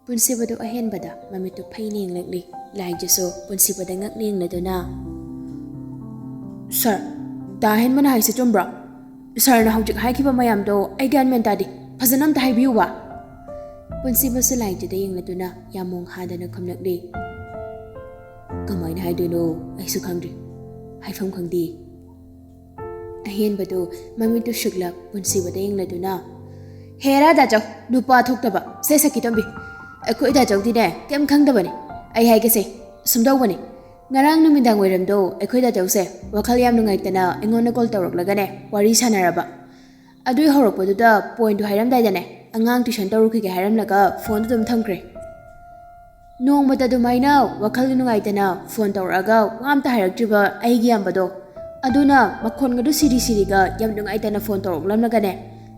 ꯄꯨꯟꯁꯤꯕꯗꯨ ꯑꯍꯦꯟꯕꯗ ꯃꯃꯤꯠꯇꯨ ꯐꯩꯅ ꯌꯦꯡꯂꯛꯂꯤ꯫ ꯂꯥꯏꯖꯁꯨ ꯄꯨꯟꯁꯤꯕꯗ ꯉꯛꯅ ꯌꯦꯡꯂꯗꯨꯅ, "ꯁꯥꯔ, ꯗꯥ ꯍꯦꯟꯕꯅ ꯍꯥꯏꯁꯦ ꯆꯨꯝꯕ꯭ꯔꯣ? ꯁꯥꯔꯅ ꯍꯧꯖꯤꯛ ꯍꯥꯏꯈꯤꯕ ꯃꯌꯥꯝꯗꯣ ꯑꯩ ꯒ꯭ꯌꯥꯟ ꯃꯦꯟ ꯇꯥꯗꯦ꯫ ꯐꯖꯅ ꯑꯝꯇ ꯍꯥꯏꯕꯤꯌꯨꯕ꯫" ꯄꯨꯟꯁꯤꯕꯁꯨ ꯂꯥꯏꯖꯗ ꯌꯦꯡꯂꯗꯨꯅ ꯌꯥꯝ ꯃꯣꯡ ꯍꯥꯗꯅ ꯈꯨꯝꯂꯛꯂꯤ꯫ "ꯀꯃꯥꯏꯅ ꯍꯥꯏꯗꯣꯏꯅꯣ? ꯑꯩꯁꯨ ꯈꯪꯗ꯭ꯔꯤ꯫ ꯍꯥꯏꯐꯝ ꯈꯪꯗꯦ꯫" ꯑꯍꯦꯟꯕꯗꯨ ꯃꯃꯤꯠꯇꯨ ꯁꯨꯛꯂꯞ ꯄꯨꯟꯁꯤꯕꯗ ꯌꯦꯡꯂꯗꯨꯅ, "ꯍꯦꯔꯥ ꯗꯥꯆꯧ, ꯅꯨꯄꯥ ꯊꯣꯛꯇꯕ, ꯁꯦ ꯁꯈꯤꯇꯣꯝꯕꯤ, ꯑꯩꯈꯣꯏ ꯗꯥꯆꯧꯗꯤꯅꯦ ꯀꯩꯝ ꯈꯪꯗꯕꯅꯤ꯫ ꯑꯩ ꯍꯥꯏꯒꯦꯁꯦ, ꯁꯨꯝꯗꯧꯕꯅꯤ꯫ ꯉꯔꯥꯡ ꯅꯨꯃꯤꯗꯥꯡ ꯋꯥꯏꯔꯝꯗꯣ ꯑꯩꯈꯣꯏ ꯗꯥꯆꯧꯁꯦ ꯋꯥꯈꯜ ꯌꯥꯝ ꯅꯨꯡꯉꯥꯏꯇꯅ ꯑꯩꯉꯣꯟꯗ call ꯇꯧꯔꯛꯂꯒꯅꯦ ꯋꯥꯔꯤ ꯁꯥꯟꯅꯔꯕ꯫ ꯑꯗꯨꯏ ꯍꯧꯔꯛꯄꯗꯨꯗ pointꯗꯨ ꯍꯥꯏꯔꯝꯗꯥꯏꯗꯅꯦ ꯑꯉꯥꯡ tuition ꯇꯧꯔꯨꯈꯤꯒꯦ ꯍꯥꯏꯔꯝꯂꯒ phoneꯗꯨ ꯑꯗꯨꯝ ꯊꯝꯈ꯭ꯔꯦ꯫ ꯅꯣꯡꯃꯇ ꯑꯗꯨꯃꯥꯏꯅ ꯋꯥꯈꯜ ꯅꯨꯡꯉꯥꯏꯇꯅ phone ꯇꯧꯔꯛꯑꯒ ꯋꯥ ꯑꯝꯇ ꯍꯥꯏꯔꯛꯇ꯭ꯔꯤꯕ ꯑꯩꯒꯤ ꯏꯌꯥꯝꯕꯗꯣ, ꯑꯗꯨꯅ ꯃꯈꯣꯟꯒꯗꯨ ꯁꯤꯔꯤ ꯁꯤꯔꯤꯒ ꯌꯥꯝ ꯅꯨꯡꯉꯥꯏꯇꯅ phone ꯇꯧꯔꯛꯂꯝꯂꯒꯅꯦ,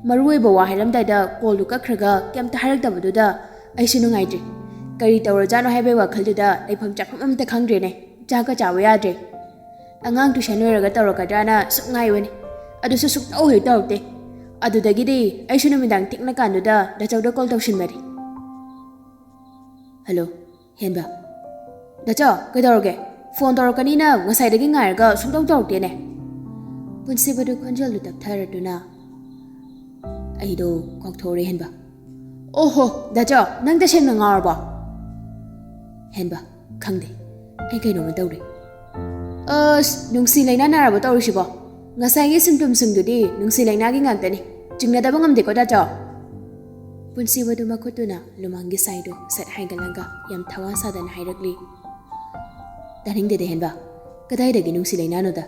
ꯃꯔꯨ ꯑꯣꯏꯕ ꯋꯥ ꯍꯥꯏꯔꯝꯗꯥꯏꯗ callꯗꯨ ꯀꯛꯈ꯭ꯔꯒ ꯀꯩꯝꯇ ꯍꯥꯏꯔꯛꯇꯕꯗꯨꯗ ꯑꯩꯁꯨ ꯅꯨꯡꯉꯥꯏꯇ꯭ꯔꯦ꯫ ꯀꯔꯤ ꯇꯧꯔꯖꯥꯠꯅꯣ ꯍꯥꯏꯕꯒꯤ ꯋꯥꯈꯜꯗꯨꯗ ꯂꯩꯐꯝ ꯆꯥꯐꯝ ꯑꯝꯇ ꯈꯪꯗ꯭ꯔꯦꯅꯦ꯫ ꯆꯥꯛꯀ ꯆꯥꯕ ꯌꯥꯗ꯭ꯔꯦ꯫ ꯑꯉꯥꯡ tuition ꯂꯣꯏꯔꯒ ꯇꯧꯔꯛꯀꯗ꯭ꯔꯥꯅ ꯁꯨꯝ ꯉꯥꯏꯕꯅꯤ, ꯑꯗꯨꯁꯨ ꯁꯨꯛꯇꯧ ꯍꯦꯛ ꯇꯧꯔꯛꯇꯦ꯫ ꯑꯗꯨꯗꯒꯤꯗꯤ ꯑꯩꯁꯨ ꯅꯨꯃꯤꯗꯥꯡ ꯊꯦꯡꯂꯀꯥꯟꯗꯨꯗ ꯗꯥꯆꯧꯗ call ꯇꯧꯁꯤꯟꯕꯅꯤ꯫ Hello, ꯍꯦꯟꯕ꯫ ꯗꯥꯆꯧ, ꯀꯩꯗꯧꯔꯒꯦ? Phone ꯇꯧꯔꯛꯀꯅꯤꯅ ꯉꯁꯥꯏꯗꯒꯤ ꯉꯥꯏꯔꯒ ꯁꯨꯡꯇꯧ ꯇꯧꯔꯛꯇꯦꯅꯦ꯫ ꯄꯨꯟꯁꯤꯕꯗꯨ ꯈꯣꯟꯖꯦꯜꯗꯨ ꯇꯞꯊꯔꯗꯨꯅ, "ꯑꯩꯗꯣ ꯀꯥꯎꯊꯣꯛꯎꯔꯦ, ꯍꯦꯟꯕ꯫" "ꯑꯣꯍꯣ, ꯗꯥꯆꯧ, ꯅꯪ ꯇꯁꯦꯡꯅ ꯉꯥꯎꯔꯕꯣ?" ꯍꯦꯟꯕ, "ꯈꯪꯗꯦ, ꯑꯩ ꯀꯩꯅꯣꯝꯃ ꯇꯧꯔꯦ꯫" "ꯑꯁ, ꯅꯨꯡꯁꯤ ꯂꯩꯅꯥ ꯅꯥꯔꯕꯣ ꯇꯧꯔꯤꯁꯤꯕꯣ? ꯉꯁꯥꯏꯒꯤ ꯁꯤꯝꯇꯣꯝꯁꯤꯡꯗꯨꯗꯤ ꯅꯨꯡꯁꯤ ꯂꯩꯅꯥꯒꯤ ꯉꯥꯛꯇꯅꯤ꯫ ꯆꯤꯡꯅꯗꯕ ꯉꯝꯗꯦꯀꯣ, ꯗꯥꯆꯧ꯫" ꯄꯨꯟꯁꯤꯕꯗꯨ ꯃꯈꯨꯠꯇꯨꯅ ꯂꯨꯃꯥꯡꯒꯤ ꯁꯥꯏꯗꯨ ꯁꯠ ꯍꯥꯏꯒꯠꯂꯒ ꯌꯥꯝ ꯊꯋꯥ ꯁꯥꯗꯅ ꯍꯥꯏꯔꯛꯂꯤ꯫ "ꯇꯥꯅꯤꯡꯗꯦꯗ, ꯍꯦꯟꯕ꯫ ꯀꯗꯥꯏꯗꯒꯤ ꯅꯨꯡꯁꯤ ꯂꯩꯅꯥꯅꯣꯗ?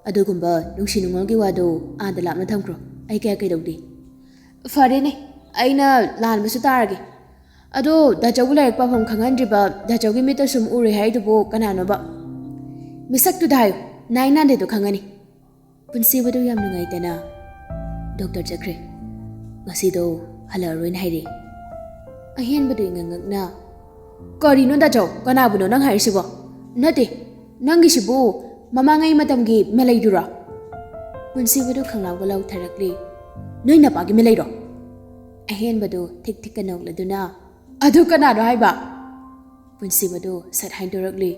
ꯑꯗꯨꯒꯨꯝꯕ ꯅꯨꯡꯁꯤ ꯅꯨꯡꯉꯣꯜꯒꯤ ꯋꯥꯗꯣ ꯑꯥꯗ ꯂꯥꯞꯅ ꯊꯝꯈ꯭ꯔꯣ꯫ ꯑꯩ ꯀꯌꯥ ꯀꯩꯗꯧꯗꯦ꯫" "ꯐꯔꯦꯅꯦ, ꯑꯩꯅ ꯂꯥꯟꯕꯁꯨ ꯇꯥꯔꯒꯦ꯫ ꯑꯗꯣ ꯗꯥꯆꯧꯕꯨ ꯂꯥꯏꯔꯤꯛ ꯄꯥꯐꯝ ꯈꯪꯍꯟꯗ꯭ꯔꯤꯕ ꯗꯥꯆꯧꯒꯤ ꯃꯤꯠꯇ ꯁꯨꯝ ꯎꯔꯦ ꯍꯥꯏꯗꯨꯕꯨ ꯀꯅꯥꯅꯣꯕ? ꯃꯤꯁꯛꯇꯨꯗ ꯍꯥꯏꯌꯨ, ꯅꯥꯏ ꯅꯥꯗꯦꯗꯣ ꯈꯪꯉꯅꯤ꯫" ꯄꯨꯟꯁꯤꯕꯗꯨ ꯌꯥꯝ ꯅꯨꯡꯉꯥꯏꯇꯅ, "ꯗꯣꯛꯇꯔ ꯆꯠꯈ꯭ꯔꯦ꯫ ꯉꯁꯤꯗꯣ ꯍꯜꯂꯛꯑꯔꯣꯏꯅ ꯍꯥꯏꯔꯛꯑꯦ꯫" ꯑꯍꯦꯟꯕꯗꯨ ꯏꯉꯛ ꯉꯛꯅ, "ꯀꯔꯤꯅꯣ ꯗꯥꯆꯧ? ꯀꯅꯥꯕꯨꯅꯣ ꯅꯪ ꯍꯥꯏꯔꯤꯁꯤꯕꯣ? ꯅꯠꯇꯦ, ꯅꯪꯒꯤꯁꯤꯕꯨ ꯃꯃꯥꯡꯉꯩ ꯃꯇꯝꯒꯤ ꯃꯦꯂꯩꯗꯨꯔꯣ?" ꯄꯨꯟꯁꯤꯕꯗꯨ ꯈꯪꯂꯥꯎꯒ ꯂꯥꯎꯊꯔꯛꯂꯤ꯫ "ꯅꯣꯏ ꯅꯄꯥꯒꯤ ꯃꯦꯂꯩꯔꯣ?" ꯑꯍꯦꯟꯕꯗꯨ ꯊꯤꯛ ꯊꯤꯛꯀ ꯅꯣꯛꯂꯗꯨꯅ, "ꯑꯗꯨ ꯀꯅꯥꯅꯣ ꯍꯥꯏꯕ?" ꯄꯨꯟꯁꯤꯕꯗꯨ ꯁꯠ ꯍꯥꯏꯗꯣꯔꯛꯂꯤ꯫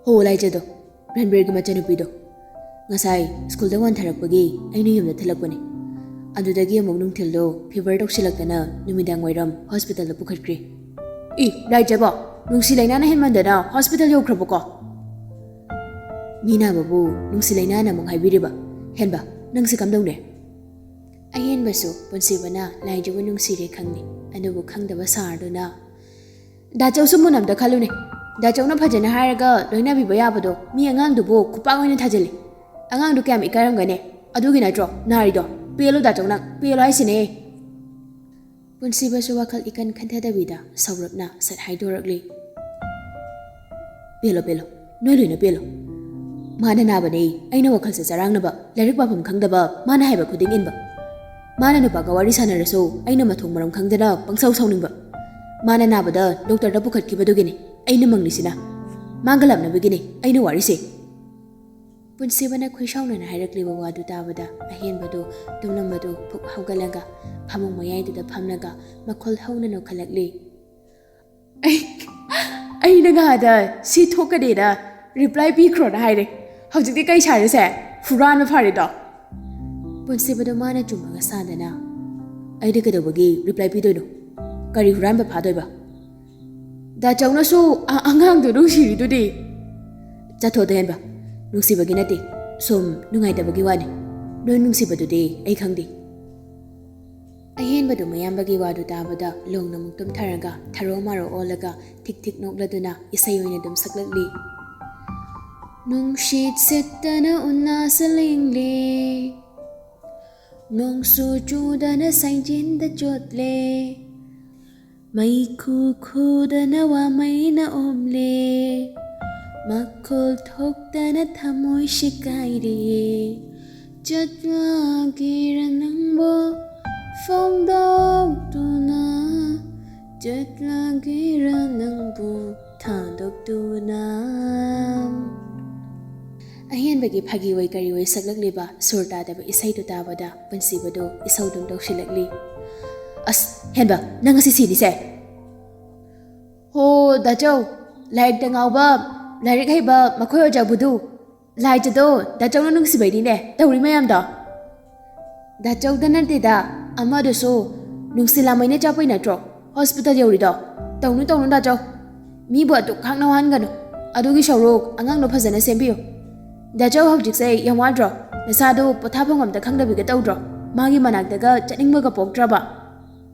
"ꯍꯣ, ꯂꯥꯏꯖꯗꯣ, ꯔꯟꯕꯤꯔꯒꯤ ꯃꯆꯥꯅꯨꯄꯤꯗꯣ꯫ ꯉꯁꯥꯏ ꯁ꯭ꯀꯨꯜꯗ ꯋꯥꯟꯊꯔꯛꯄꯒꯤ ꯑꯩꯅ ꯌꯨꯝꯗ ꯊꯤꯜꯂꯛꯄꯅꯦ꯫ ꯑꯗꯨꯗꯒꯤ ꯑꯃꯨꯛ ꯅꯨꯡꯊꯤꯜꯗꯣ ꯐꯤꯚꯔ ꯇꯧꯁꯤꯜꯂꯛꯇꯅ ꯅꯨꯃꯤꯗꯥꯡ ꯋꯥꯏꯔꯝ ꯍꯣꯁꯄꯤꯇꯥꯜꯗ ꯄꯨꯈꯠꯈ꯭ꯔꯦ꯫" "ꯏ, ꯂꯥꯏꯖꯕꯣ, ꯅꯨꯡꯁꯤ ꯂꯩꯅꯥꯅ ꯍꯦꯟꯃꯟꯗꯅ ꯍꯣꯁꯄꯤꯇꯥꯜ ꯌꯧꯈ꯭ꯔꯕꯀꯣ?" "ꯃꯤ ꯅꯥꯕꯕꯨ ꯅꯨꯡꯁꯤ ꯂꯩꯅꯥꯅ ꯑꯃꯨꯛ ꯍꯥꯏꯕꯤꯔꯤꯕ? ꯍꯦꯟꯕ, ꯅꯪꯁꯦ ꯀꯝꯗꯧꯅꯦ?" ꯑꯍꯦꯟꯕꯁꯨ ꯄꯨꯟꯁꯤꯕꯅ ꯂꯥꯏꯖꯕꯨ ꯅꯨꯡꯁꯤꯔꯦ ꯈꯪꯂꯤ, ꯑꯗꯨꯕꯨ ꯈꯪꯗꯕ ꯁꯥꯔꯗꯨꯅ, "ꯗꯥꯆꯧꯁꯨ ꯃꯨꯟꯅ ꯑꯝꯇ ꯈꯜꯂꯨꯅꯦ꯫ ꯗꯥꯆꯧꯅ ꯐꯖꯅ ꯍꯥꯏꯔꯒ ꯂꯣꯏꯅꯕꯤꯕ ꯌꯥꯕꯗꯣ ꯃꯤ ꯑꯉꯥꯡꯗꯨꯕꯨ ꯈꯨꯄꯥꯛ ꯑꯣꯏꯅ ꯊꯥꯖꯤꯜꯂꯤ꯫ ꯑꯉꯥꯡꯗꯨ ꯀꯌꯥꯝ ꯏꯀꯥꯏꯔꯝꯒꯅꯤ꯫ ꯑꯗꯨꯒꯤ ꯅꯠꯇ꯭ꯔꯣ ꯅꯥꯔꯤꯗꯣ? ꯄꯦꯜꯂꯣ ꯗꯥꯆꯧ, ꯅꯪ ꯄꯦꯜꯂꯣ ꯍꯥꯏꯁꯤꯅꯦ꯫" ꯄꯨꯟꯁꯤꯕꯁꯨ ꯋꯥꯈꯜ ꯏꯀꯟ ꯈꯟꯊꯗꯕꯤꯗ ꯁꯧꯔꯞꯅ ꯁꯠ ꯍꯥꯏꯗꯣꯔꯛꯂꯤ꯫ "ꯄꯦꯜꯂꯣ, ꯄꯦꯜꯂꯣ, ꯅꯣꯏ ꯂꯣꯏꯅ ꯄꯦꯜꯂꯣ꯫ ꯃꯥꯅ ꯅꯥꯕꯅꯦ ꯑꯩꯅ ꯋꯥꯈꯜꯁꯦ ꯆꯔꯥꯡꯅꯕ, ꯂꯥꯏꯔꯤꯛ ꯄꯥꯐꯝ ꯈꯪꯗꯕ, ꯃꯥꯅ ꯍꯥꯏꯕ ꯈꯨꯗꯤꯡ ꯏꯟꯕ꯫ ꯃꯥꯅ ꯅꯨꯄꯥꯒ ꯋꯥꯔꯤ ꯁꯥꯟꯅꯔꯁꯨ ꯑꯩꯅ ꯃꯊꯣꯡ ꯃꯔꯝ ꯈꯪꯗꯅ ꯄꯪꯁꯥꯎ ꯁꯥꯎꯅꯤꯡꯕ꯫ ꯃꯥꯅ ꯅꯥꯕꯗ ꯗꯣꯛꯇꯔꯗ ꯄꯨꯈꯠꯈꯤꯕꯗꯨꯒꯤꯅꯤ ꯑꯩꯅ ꯃꯪꯂꯤꯁꯤꯅ꯫ ꯃꯥꯒ ꯂꯥꯞꯅꯕꯒꯤꯅꯤ ꯑꯩꯅ ꯋꯥꯔꯤꯁꯦ꯫" ꯄꯨꯟꯁꯤꯕꯅ ꯈꯣꯏꯁꯥꯎꯅꯅ ꯍꯥꯏꯔꯛꯂꯤꯕ ꯋꯥꯗꯨ ꯇꯥꯕꯗ ꯑꯍꯦꯟꯕꯗꯨ ꯇꯨꯝꯂꯝꯕꯗꯨ ꯐꯨꯛ ꯍꯧꯒꯠꯂꯒ ꯐꯃꯨꯡ ꯃꯌꯥꯏꯗꯨꯗ ꯐꯝꯂꯒ ꯃꯈꯣꯜ ꯍꯧꯅ ꯅꯣꯛꯈꯠꯂꯛꯂꯤ꯫ "ꯑꯩ, ꯑꯩꯅ ꯉꯥꯗ ꯁꯤ ꯊꯣꯛꯀꯅꯤꯅ ꯔꯤꯄ꯭ꯂꯥꯏ ꯄꯤꯈ꯭ꯔꯣꯅ ꯍꯥꯏꯔꯦ꯫ ꯍꯧꯖꯤꯛꯇꯤ ꯀꯩ ꯁꯥꯔꯁꯦ?" ꯍꯨꯔꯥꯟꯕ ꯐꯥꯔꯦꯗꯣ꯫ ꯄꯨꯟꯁꯤꯕꯗꯣ ꯃꯥꯅ ꯆꯨꯝꯃꯒ ꯁꯥꯗꯅ, "ꯑꯩꯗꯤ ꯀꯩꯗꯧꯕꯒꯤ ꯔꯤꯄ꯭ꯂꯥꯏ ꯄꯤꯗꯣꯏꯅꯣ? ꯀꯔꯤ ꯍꯨꯔꯥꯟꯕ ꯐꯥꯗꯣꯏꯕ? ꯗꯥꯆꯧꯅꯁꯨ ꯑ-, ꯑꯉꯥꯡꯗꯣ ꯅꯨꯡꯁꯤꯔꯤꯗꯨꯗꯤ?" "ꯆꯠꯊꯣꯛ, ꯑꯍꯦꯟꯕ꯫ ꯅꯨꯡꯁꯤꯕꯒꯤ ꯅꯠꯇꯦ, ꯁꯨꯝ ꯅꯨꯡꯉꯥꯏꯇꯕꯒꯤ ꯋꯥꯅꯤ꯫ ꯅꯣꯏ ꯅꯨꯡꯁꯤꯕꯗꯨꯗꯤ ꯑꯩ ꯈꯪꯗꯦ꯫" ꯑꯍꯦꯟꯕꯗꯨ ꯃꯌꯥꯝꯕꯒꯤ ꯋꯥꯗꯨ ꯇꯥꯕꯗ ꯂꯣꯡꯅ ꯑꯃꯨꯛ ꯇꯨꯝꯊꯔꯒ ꯊꯔꯣ ꯃꯥꯔꯣ ꯑꯣꯜꯂꯒ ꯊꯤꯛ ꯊꯤꯛ ꯅꯣꯛꯂꯗꯨꯅ ꯏꯁꯩ ꯑꯣꯏꯅ ꯑꯗꯨꯝ ꯁꯛꯂꯛꯂꯤ꯫ ꯅꯨꯡꯁꯤꯠ ꯁꯤꯠꯇꯅ ꯎꯅꯥꯁ ꯂꯦꯡꯂꯦ, ꯅꯣꯡꯁꯨ ꯆꯨꯗꯅ ꯁꯥꯏꯖꯤꯟꯗ ꯆꯣꯠꯂꯦ, ꯃꯩꯈꯨ ꯈꯨꯗꯅ ꯋꯥꯃꯩꯅ ꯑꯣꯝꯂꯦ, ꯃꯈꯣꯜ ꯊꯣꯛꯇꯅ ꯊꯃꯣꯏ ꯁꯤꯀꯥꯏꯔꯦ꯫ ꯆꯠꯂꯒꯦꯔ ꯅꯪꯕꯨ ꯐꯣꯡꯗꯣꯛꯇꯨꯅ, ꯆꯠꯂꯒꯦꯔ ꯅꯪꯕꯨ ꯊꯥꯗꯣꯛꯇꯨꯅ꯫ ꯑꯍꯦꯟꯕꯒꯤ ꯐꯥꯒꯤ ꯑꯣꯏ ꯀꯔꯤ ꯑꯣꯏ ꯁꯛꯂꯛꯂꯤꯕ ꯁꯨꯔ ꯇꯥꯗꯕ ꯏꯁꯩꯗꯨ ꯇꯥꯕꯗ ꯄꯨꯟꯁꯤꯕꯗꯨ ꯏꯁꯧꯗꯨꯝ ꯇꯧꯁꯤꯜꯂꯛꯂꯤ꯫ "ꯑꯁ, ꯍꯦꯟꯕ, ꯅꯪ ꯉꯁꯤ ꯁꯤꯅꯤꯁꯦ?" "ꯍꯣ, ꯗꯥꯆꯧ, ꯂꯥꯏꯔꯤꯛꯇ ꯉꯥꯎꯕ, ꯂꯥꯏꯔꯤꯛ ꯍꯩꯕ ꯃꯈꯣꯏ ꯑꯣꯖꯥꯕꯨꯗꯨ꯫ ꯂꯥꯏꯖꯗꯣ ꯗꯥꯆꯧꯅ ꯅꯨꯡꯁꯤꯕꯩꯅꯤꯅꯦ ꯇꯧꯔꯤ ꯃꯌꯥꯝꯗꯣ꯫" "ꯗꯥꯆꯧꯗ ꯅꯠꯇꯦꯗ, ꯑꯃꯗꯨꯁꯨ ꯅꯨꯡꯁꯤꯂꯥꯃꯩꯅ ꯆꯥꯛꯄꯩ ꯅꯠꯇ꯭ꯔꯣ ꯍꯣꯁꯄꯤꯇꯥꯜ ꯌꯧꯔꯤꯗꯣ? ꯇꯧꯅꯨ, ꯇꯧꯅꯨ ꯗꯥꯆꯧ, ꯃꯤꯕꯨ ꯑꯗꯨꯛ ꯈꯥꯛꯅ ꯋꯥꯍꯟꯒꯅꯨ꯫ ꯑꯗꯨꯒꯤ ꯁꯔꯨꯛ ꯑꯉꯥꯡꯗꯣ ꯐꯖꯅ ꯁꯦꯝꯕꯤꯌꯨ꯫ ꯗꯥꯆꯧ ꯍꯧꯖꯤꯛꯁꯦ ꯌꯥꯝ ꯋꯥꯗ꯭ꯔꯣ? ꯅꯁꯥꯗꯣ ꯄꯣꯊꯥꯐꯝ ꯑꯝꯇ ꯈꯪꯗꯕꯤꯒ ꯇꯧꯗ꯭ꯔꯣ? ꯃꯥꯒꯤ ꯃꯅꯥꯛꯇꯒ ꯆꯠꯅꯤꯡꯕꯒ ꯄꯣꯛꯇ꯭ꯔꯕ?"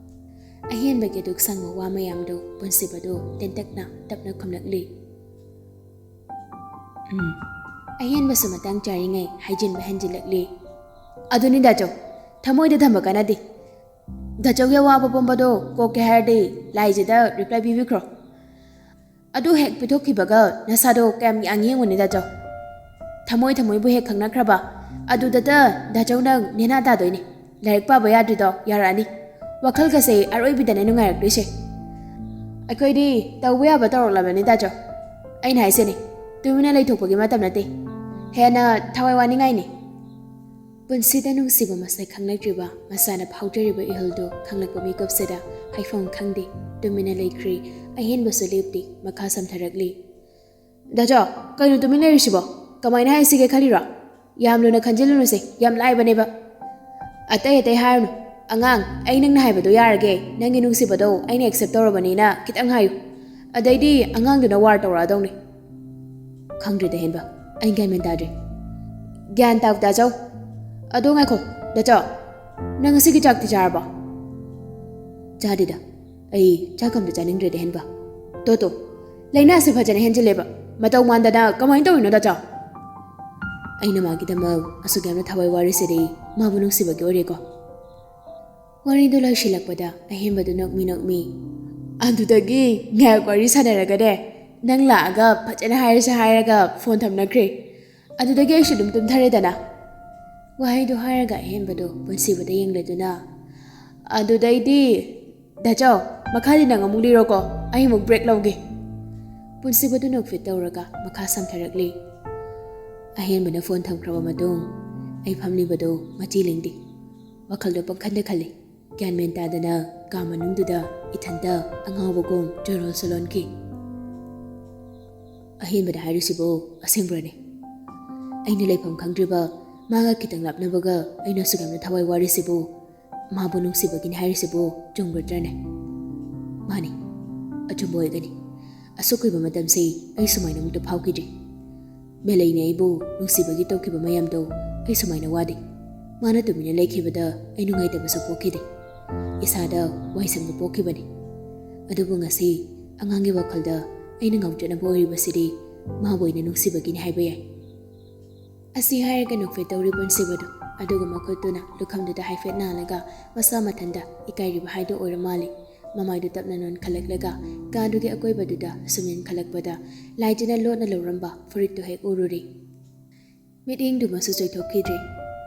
ꯑꯍꯦꯟꯕꯒꯤ ꯑꯗꯨꯛ ꯁꯪꯕ ꯋꯥ ꯃꯌꯥꯝꯗꯨ ꯄꯨꯟꯁꯤꯕꯗꯨ ꯇꯦꯟꯇꯛꯅ ꯇꯞꯅ ꯈꯨꯝꯂꯛꯂꯤ꯫ ꯎꯝ꯫ ꯑꯍꯦꯟꯕꯁꯨ ꯃꯇꯥꯡ ꯆꯥꯔꯤꯉꯩ ꯍꯥꯏꯖꯤꯟꯕ ꯍꯦꯟꯖꯤꯜꯂꯛꯂꯤ꯫ "ꯑꯗꯨꯅꯤ ꯗꯥꯆꯧ, ꯊꯃꯣꯏꯗ ꯊꯝꯕ ꯀꯥꯟꯅꯗꯦ꯫ ꯗꯥꯆꯧꯒꯤ ꯑꯋꯥꯕ ꯄꯨꯝꯕꯗꯣ ꯀꯣꯛꯀꯦ ꯍꯥꯏꯔꯗꯤ ꯂꯥꯏꯖꯗ ꯔꯤꯄ꯭ꯂꯥꯏ ꯄꯤꯕꯤꯈ꯭ꯔꯣ꯫ ꯑꯗꯨ ꯍꯦꯛ ꯄꯤꯊꯣꯛꯈꯤꯕꯒ ꯅꯁꯥꯗꯣ ꯀꯌꯥꯝ ꯌꯥꯡꯉꯤ ꯌꯦꯡꯉꯨꯅꯦ ꯗꯥꯆꯧ꯫ ꯊꯃꯣꯏ ꯊꯃꯣꯏꯕꯨ ꯍꯦꯛ ꯈꯪꯅꯈ꯭ꯔꯕ, ꯑꯗꯨꯗꯇ ꯗꯥꯆꯧ ꯅꯪ ꯅꯦꯅꯥ ꯇꯥꯗꯣꯏꯅꯦ꯫ ꯂꯥꯏꯔꯤꯛ ꯄꯥꯕ ꯌꯥꯗ꯭ꯔꯤꯗꯣ ꯌꯥꯔꯛꯑꯅꯤ꯫ ꯋꯥꯈꯜꯒꯁꯦ ꯑꯔꯣꯏꯕꯤꯗꯅꯦ ꯅꯨꯡꯉꯥꯏꯔꯛꯇꯣꯏꯁꯦ꯫ ꯑꯩꯈꯣꯏꯗꯤ ꯇꯧꯕ ꯌꯥꯕ ꯇꯧꯔꯛꯂꯕꯅꯤ ꯗꯥꯆꯧ꯫ ꯑꯩꯅ ꯍꯥꯏꯁꯤꯅꯤ, ꯇꯨꯃꯤꯟꯅ ꯂꯩꯊꯣꯛꯄꯒꯤ ꯃꯇꯝ ꯅꯠꯇꯦ꯫ ꯍꯦꯟꯅ ꯊꯋꯥꯏ ꯋꯥꯅꯤꯡꯉꯥꯏꯅꯤ꯫" ꯄꯨꯟꯁꯤꯗ ꯅꯨꯡꯁꯤꯕ ꯃꯁꯛ ꯈꯪꯂꯛꯇ꯭ꯔꯤꯕ ꯃꯁꯥꯅ ꯐꯥꯎꯖꯔꯤꯕ ꯏꯍꯨꯜꯗꯨ ꯈꯪꯂꯛꯄ ꯃꯤꯀꯨꯞꯁꯤꯗ ꯍꯥꯏꯐꯝ ꯈꯪꯗꯦ꯫ ꯇꯨꯃꯤꯟꯅ ꯂꯩꯈ꯭ꯔꯤ꯫ ꯑꯍꯦꯟꯕꯁꯨ ꯂꯦꯞꯇꯦ꯫ ꯃꯈꯥ ꯁꯝꯊꯔꯛꯂꯤ꯫ "ꯗꯥꯆꯧ, ꯀꯩꯅꯣ ꯇꯨꯃꯤꯟ ꯂꯩꯔꯤꯁꯤꯕꯣ? ꯀꯃꯥꯏꯅ ꯍꯥꯏꯁꯤꯒꯦ ꯈꯜꯂꯤꯔꯣ? ꯌꯥꯝ ꯂꯨꯅ ꯈꯟꯖꯤꯜꯂꯨꯅꯨꯁꯦ, ꯌꯥꯝ ꯂꯥꯏꯕꯅꯦꯕ꯫ ꯑꯇꯩ ꯑꯇꯩ ꯍꯥꯏꯔꯨꯅꯨ꯫ "ꯑꯉꯥꯡ, ꯑꯩ ꯅꯪꯅ ꯍꯥꯏꯕꯗꯣ ꯌꯥꯔꯒꯦ, ꯅꯪꯒꯤ ꯅꯨꯡꯁꯤꯕꯗꯣ ꯑꯩꯅ ꯑꯦꯛꯁꯦꯞ ꯇꯧꯔꯕꯅꯤꯅ" ꯈꯤꯇꯪ ꯍꯥꯏꯌꯨ꯫ ꯑꯗꯩꯗꯤ ꯑꯉꯥꯡꯗꯨꯅ ꯋꯥꯔ ꯇꯧꯔꯛꯑꯗꯧꯅꯦ꯫ ꯈꯪꯗ꯭ꯔꯦꯗ ꯍꯦꯟꯕ, ꯑꯩ ꯒ꯭ꯌꯥꯟ ꯃꯦꯟ ꯇꯥꯗ꯭ꯔꯦ꯫ ꯒ꯭ꯌꯥꯟ ꯇꯥꯎ ꯇꯥꯖꯧ꯫ ꯑꯗꯣ ꯉꯥꯏꯈꯣ, ꯗꯥꯆꯧ, ꯅꯪ ꯉꯁꯤꯒꯤ ꯆꯥꯛꯇꯤ ꯆꯥꯔꯕꯣ? ꯆꯥꯗꯦꯗ꯫ ꯑꯩ ꯆꯥꯛ ꯑꯝꯇ ꯆꯥꯅꯤꯡꯗ꯭ꯔꯦꯗ ꯍꯦꯟꯕ꯫ ꯇꯣ ꯇꯣ, ꯂꯥꯏꯅꯥꯁꯦ ꯐꯖꯅ ꯍꯦꯟꯖꯤꯜꯂꯦꯕ꯫ ꯃꯇꯧ ꯃꯥꯟꯗꯅ ꯀꯃꯥꯏꯅ ꯇꯧꯔꯤꯅꯣ ꯗꯥꯆꯧ? ꯑꯩꯅ ꯃꯥꯒꯤꯗꯃꯛ ꯑꯁꯨꯛ ꯌꯥꯝꯅ ꯊꯋꯥꯏ ꯋꯥꯔꯤꯁꯤꯗꯤ ꯃꯥꯕꯨ ꯅꯨꯡꯁꯤꯕꯒꯤ ꯑꯣꯏꯔꯦꯀꯣ꯫ ꯋꯥꯔꯤꯗꯨ ꯂꯣꯏꯁꯤꯜꯂꯛꯄꯗ ꯑꯍꯦꯟꯕꯗꯨ ꯅꯣꯛꯃꯤ ꯅꯣꯛꯃꯤ꯫ ꯑꯗꯨꯗꯒꯤ ꯉꯥꯏꯍꯥꯛ ꯋꯥꯔꯤ ꯁꯥꯟꯅꯔꯒꯅꯦ, ꯅꯪ ꯂꯥꯛꯑꯒ ꯐꯖꯅ ꯍꯥꯏꯔꯁꯦ ꯍꯥꯏꯔꯒ ꯐꯣꯟ ꯊꯝꯅꯈ꯭ꯔꯦ꯫ ꯑꯗꯨꯗꯒꯤ ꯑꯩꯁꯨ ꯑꯗꯨꯝ ꯇꯨꯝꯊꯔꯦꯗꯅ꯫ ꯋꯥꯍꯩꯗꯨ ꯍꯥꯏꯔꯒ ꯑꯍꯦꯟꯕꯗꯨ ꯄꯨꯟꯁꯤꯕꯗ ꯌꯦꯡꯂꯗꯨꯅ, "ꯑꯗꯨꯗꯩꯗꯤ ꯗꯥꯆꯧ, ꯃꯈꯥꯗꯤ ꯅꯪ ꯑꯃꯨꯛ ꯂꯤꯔꯣꯀꯣ, ꯑꯩ ꯑꯃꯨꯛ ꯕ꯭ꯔꯦꯛ ꯂꯧꯒꯦ꯫" ꯄꯨꯟꯁꯤꯕꯗꯨ ꯅꯣꯛꯐꯦꯠ ꯇꯧꯔꯒ ꯃꯈꯥ ꯁꯝꯊꯔꯛꯂꯤ꯫ ꯑꯍꯦꯟꯕꯅ ꯐꯣꯟ ꯊꯝꯈ꯭ꯔꯕ ꯃꯇꯨꯡ ꯑꯩ ꯐꯝꯂꯤꯕꯗꯨ ꯃꯆꯤ ꯂꯦꯡꯗꯦ꯫ ꯋꯥꯈꯜꯗꯣ ꯄꯪꯈꯟꯗ ꯈꯜꯂꯤ꯫ ꯒ꯭ꯌꯥꯟ ꯃꯦꯟ ꯇꯥꯗꯅ ꯀꯥ ꯃꯅꯨꯡꯗꯨꯗ ꯏꯊꯟꯇ ꯑꯉꯥꯎꯕꯒꯨꯝ ꯆꯣꯏꯔꯣꯜ ꯁꯣꯜꯂꯣꯟꯈꯤ꯫ ꯑꯍꯦꯟꯕꯗ ꯍꯥꯏꯔꯤꯁꯤꯕꯨ ꯑꯁꯦꯡꯕ꯭ꯔꯅꯦ? ꯑꯩꯅ ꯂꯩꯐꯝ ꯈꯪꯗ꯭ꯔꯤꯕ, ꯃꯥꯒ ꯈꯤꯇꯪ ꯂꯥꯞꯅꯕꯒ ꯑꯩꯅ ꯑꯁꯨꯛ ꯌꯥꯝꯅ ꯊꯋꯥꯏ ꯋꯥꯔꯤꯁꯤꯕꯨ ꯃꯥꯕꯨ ꯅꯨꯡꯁꯤꯕꯒꯤꯅꯤ ꯍꯥꯏꯔꯤꯁꯤꯕꯨ ꯆꯨꯝꯒꯗ꯭ꯔꯅꯦ? ꯃꯥꯅꯤ, ꯑꯆꯨꯝꯕ ꯑꯣꯏꯒꯅꯤ꯫ ꯑꯁꯨꯛ ꯀꯨꯏꯕ ꯃꯇꯝꯁꯤ ꯑꯩ ꯁꯨꯃꯥꯏꯅ ꯑꯃꯨꯛꯇ ꯐꯥꯎꯈꯤꯗ꯭ꯔꯤ꯫ ꯃꯦꯂꯩꯅ ꯑꯩꯕꯨ ꯅꯨꯡꯁꯤꯕꯒꯤ ꯇꯧꯈꯤꯕ ꯃꯌꯥꯝꯗꯣ ꯑꯩ ꯁꯨꯃꯥꯏꯅ ꯋꯥꯗꯦ꯫ ꯃꯥꯅ ꯇꯨꯃꯤꯟꯅ ꯂꯩꯈꯤꯕꯗ ꯑꯩ ꯅꯨꯡꯉꯥꯏꯇꯕꯁꯨ ꯄꯣꯛꯈꯤꯗꯦ꯫ ꯏꯁꯥꯗ ꯋꯥꯏꯁꯪꯕ ꯄꯣꯛꯈꯤꯕꯅꯤ꯫ ꯑꯗꯨꯕꯨ ꯉꯁꯤ ꯑꯉꯥꯡꯒꯤ ꯋꯥꯈꯜꯗ ꯑꯩꯅ ꯉꯥꯎꯆꯠꯅꯕ ꯑꯣꯏꯔꯤꯕꯁꯤꯗꯤ ꯃꯥꯕꯨ ꯑꯩꯅ ꯅꯨꯡꯁꯤꯕꯒꯤꯅꯤ ꯍꯥꯏꯕ ꯌꯥꯏ꯫ ꯑꯁꯤ ꯍꯥꯏꯔꯒ ꯅꯣꯛꯐꯦꯠ ꯇꯧꯔꯤ ꯄꯨꯟꯁꯤꯕꯗꯨ, ꯑꯗꯨꯒ ꯃꯈꯨꯠꯇꯨꯅ ꯂꯨꯈꯝꯗꯨꯗ ꯍꯥꯏꯐꯦꯠ ꯅꯥꯜꯂꯒ ꯃꯁꯥ ꯃꯊꯟꯇ ꯏꯀꯥꯏꯔꯤꯕ ꯍꯥꯏꯗꯨ ꯑꯣꯏꯔ ꯃꯥꯜꯂꯤ꯫ ꯃꯃꯥꯏꯗꯨ ꯇꯞꯅ ꯅꯣꯟꯈꯠꯂꯛꯂꯒ ꯀꯥꯗꯨꯒꯤ ꯑꯀꯣꯏꯕꯗꯨꯗ ꯁꯨꯝ ꯌꯦꯡꯈꯠꯂꯛꯄꯗ ꯂꯥꯏꯖꯅ ꯂꯣꯠꯅ ꯂꯧꯔꯝꯕ ꯐꯨꯔꯤꯠꯇꯨ ꯍꯦꯛ ꯎꯔꯨꯔꯦ꯫ ꯃꯤꯠꯌꯦꯡꯗꯨꯃꯁꯨ ꯆꯣꯏꯊꯣꯛꯈꯤꯗ꯭ꯔꯦ꯫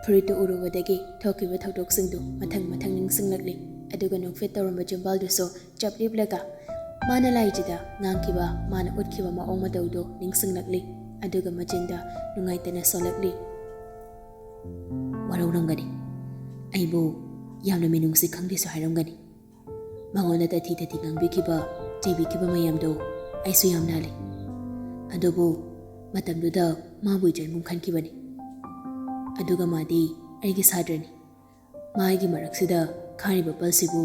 ꯐꯨꯔꯤꯠꯇꯨ ꯎꯔꯨꯕꯗꯒꯤ ꯊꯣꯛꯈꯤꯕ ꯊꯧꯗꯣꯛꯁꯤꯡꯗꯨ ꯃꯊꯪ ꯃꯊꯪ ꯅꯤꯡꯁꯤꯡꯂꯛꯂꯤ꯫ ꯑꯗꯨꯒ ꯅꯣꯛꯐꯦꯠ ꯇꯧꯔꯝꯕ ꯆꯤꯝꯕꯥꯜꯗꯨꯁꯨ ꯆꯞ ꯂꯦꯞꯂꯒ ꯃꯥꯅ ꯂꯥꯏꯖꯗ ꯉꯥꯡꯈꯤꯕ, ꯃꯥꯅ ꯎꯠꯈꯤꯕ ꯃꯑꯣꯡ ꯃꯇꯧꯗꯨ ꯅꯤꯡꯁꯤꯡꯂꯛꯂꯤ꯫ ꯑꯗꯨꯒ ꯃꯆꯤꯟꯗ ꯅꯨꯡꯉꯥꯏꯇꯅ ꯁꯣꯜꯂꯛꯂꯤ꯫ ꯋꯥꯔꯧꯔꯝꯒꯅꯤ꯫ ꯑꯩꯕꯨ ꯌꯥꯝꯅ ꯃꯤꯅꯨꯡꯁꯤ ꯈꯪꯗꯦꯁꯨ ꯍꯥꯏꯔꯝꯒꯅꯤ꯫ ꯃꯉꯣꯟꯗ ꯇꯊꯤ ꯇꯊꯤ ꯉꯥꯡꯕꯤꯈꯤꯕ, ꯆꯩꯕꯤꯈꯤꯕ ꯃꯌꯥꯝꯗꯣ ꯑꯩꯁꯨ ꯌꯥꯝ ꯂꯥꯜꯂꯤ꯫ ꯑꯗꯨꯕꯨ ꯃꯇꯝꯗꯨꯗ ꯃꯥꯕꯨ ꯏꯆꯟꯒꯨꯝ ꯈꯟꯈꯤꯕꯅꯤ꯫ ꯑꯗꯨꯒ ꯃꯥꯗꯤ ꯑꯩꯒꯤ ꯁꯥꯇ꯭ꯔꯅꯤ꯫ ꯃꯥꯒꯤ ꯃꯔꯛꯁꯤꯗ ꯈꯥꯔꯤꯕ ꯄꯜꯁꯤꯕꯨ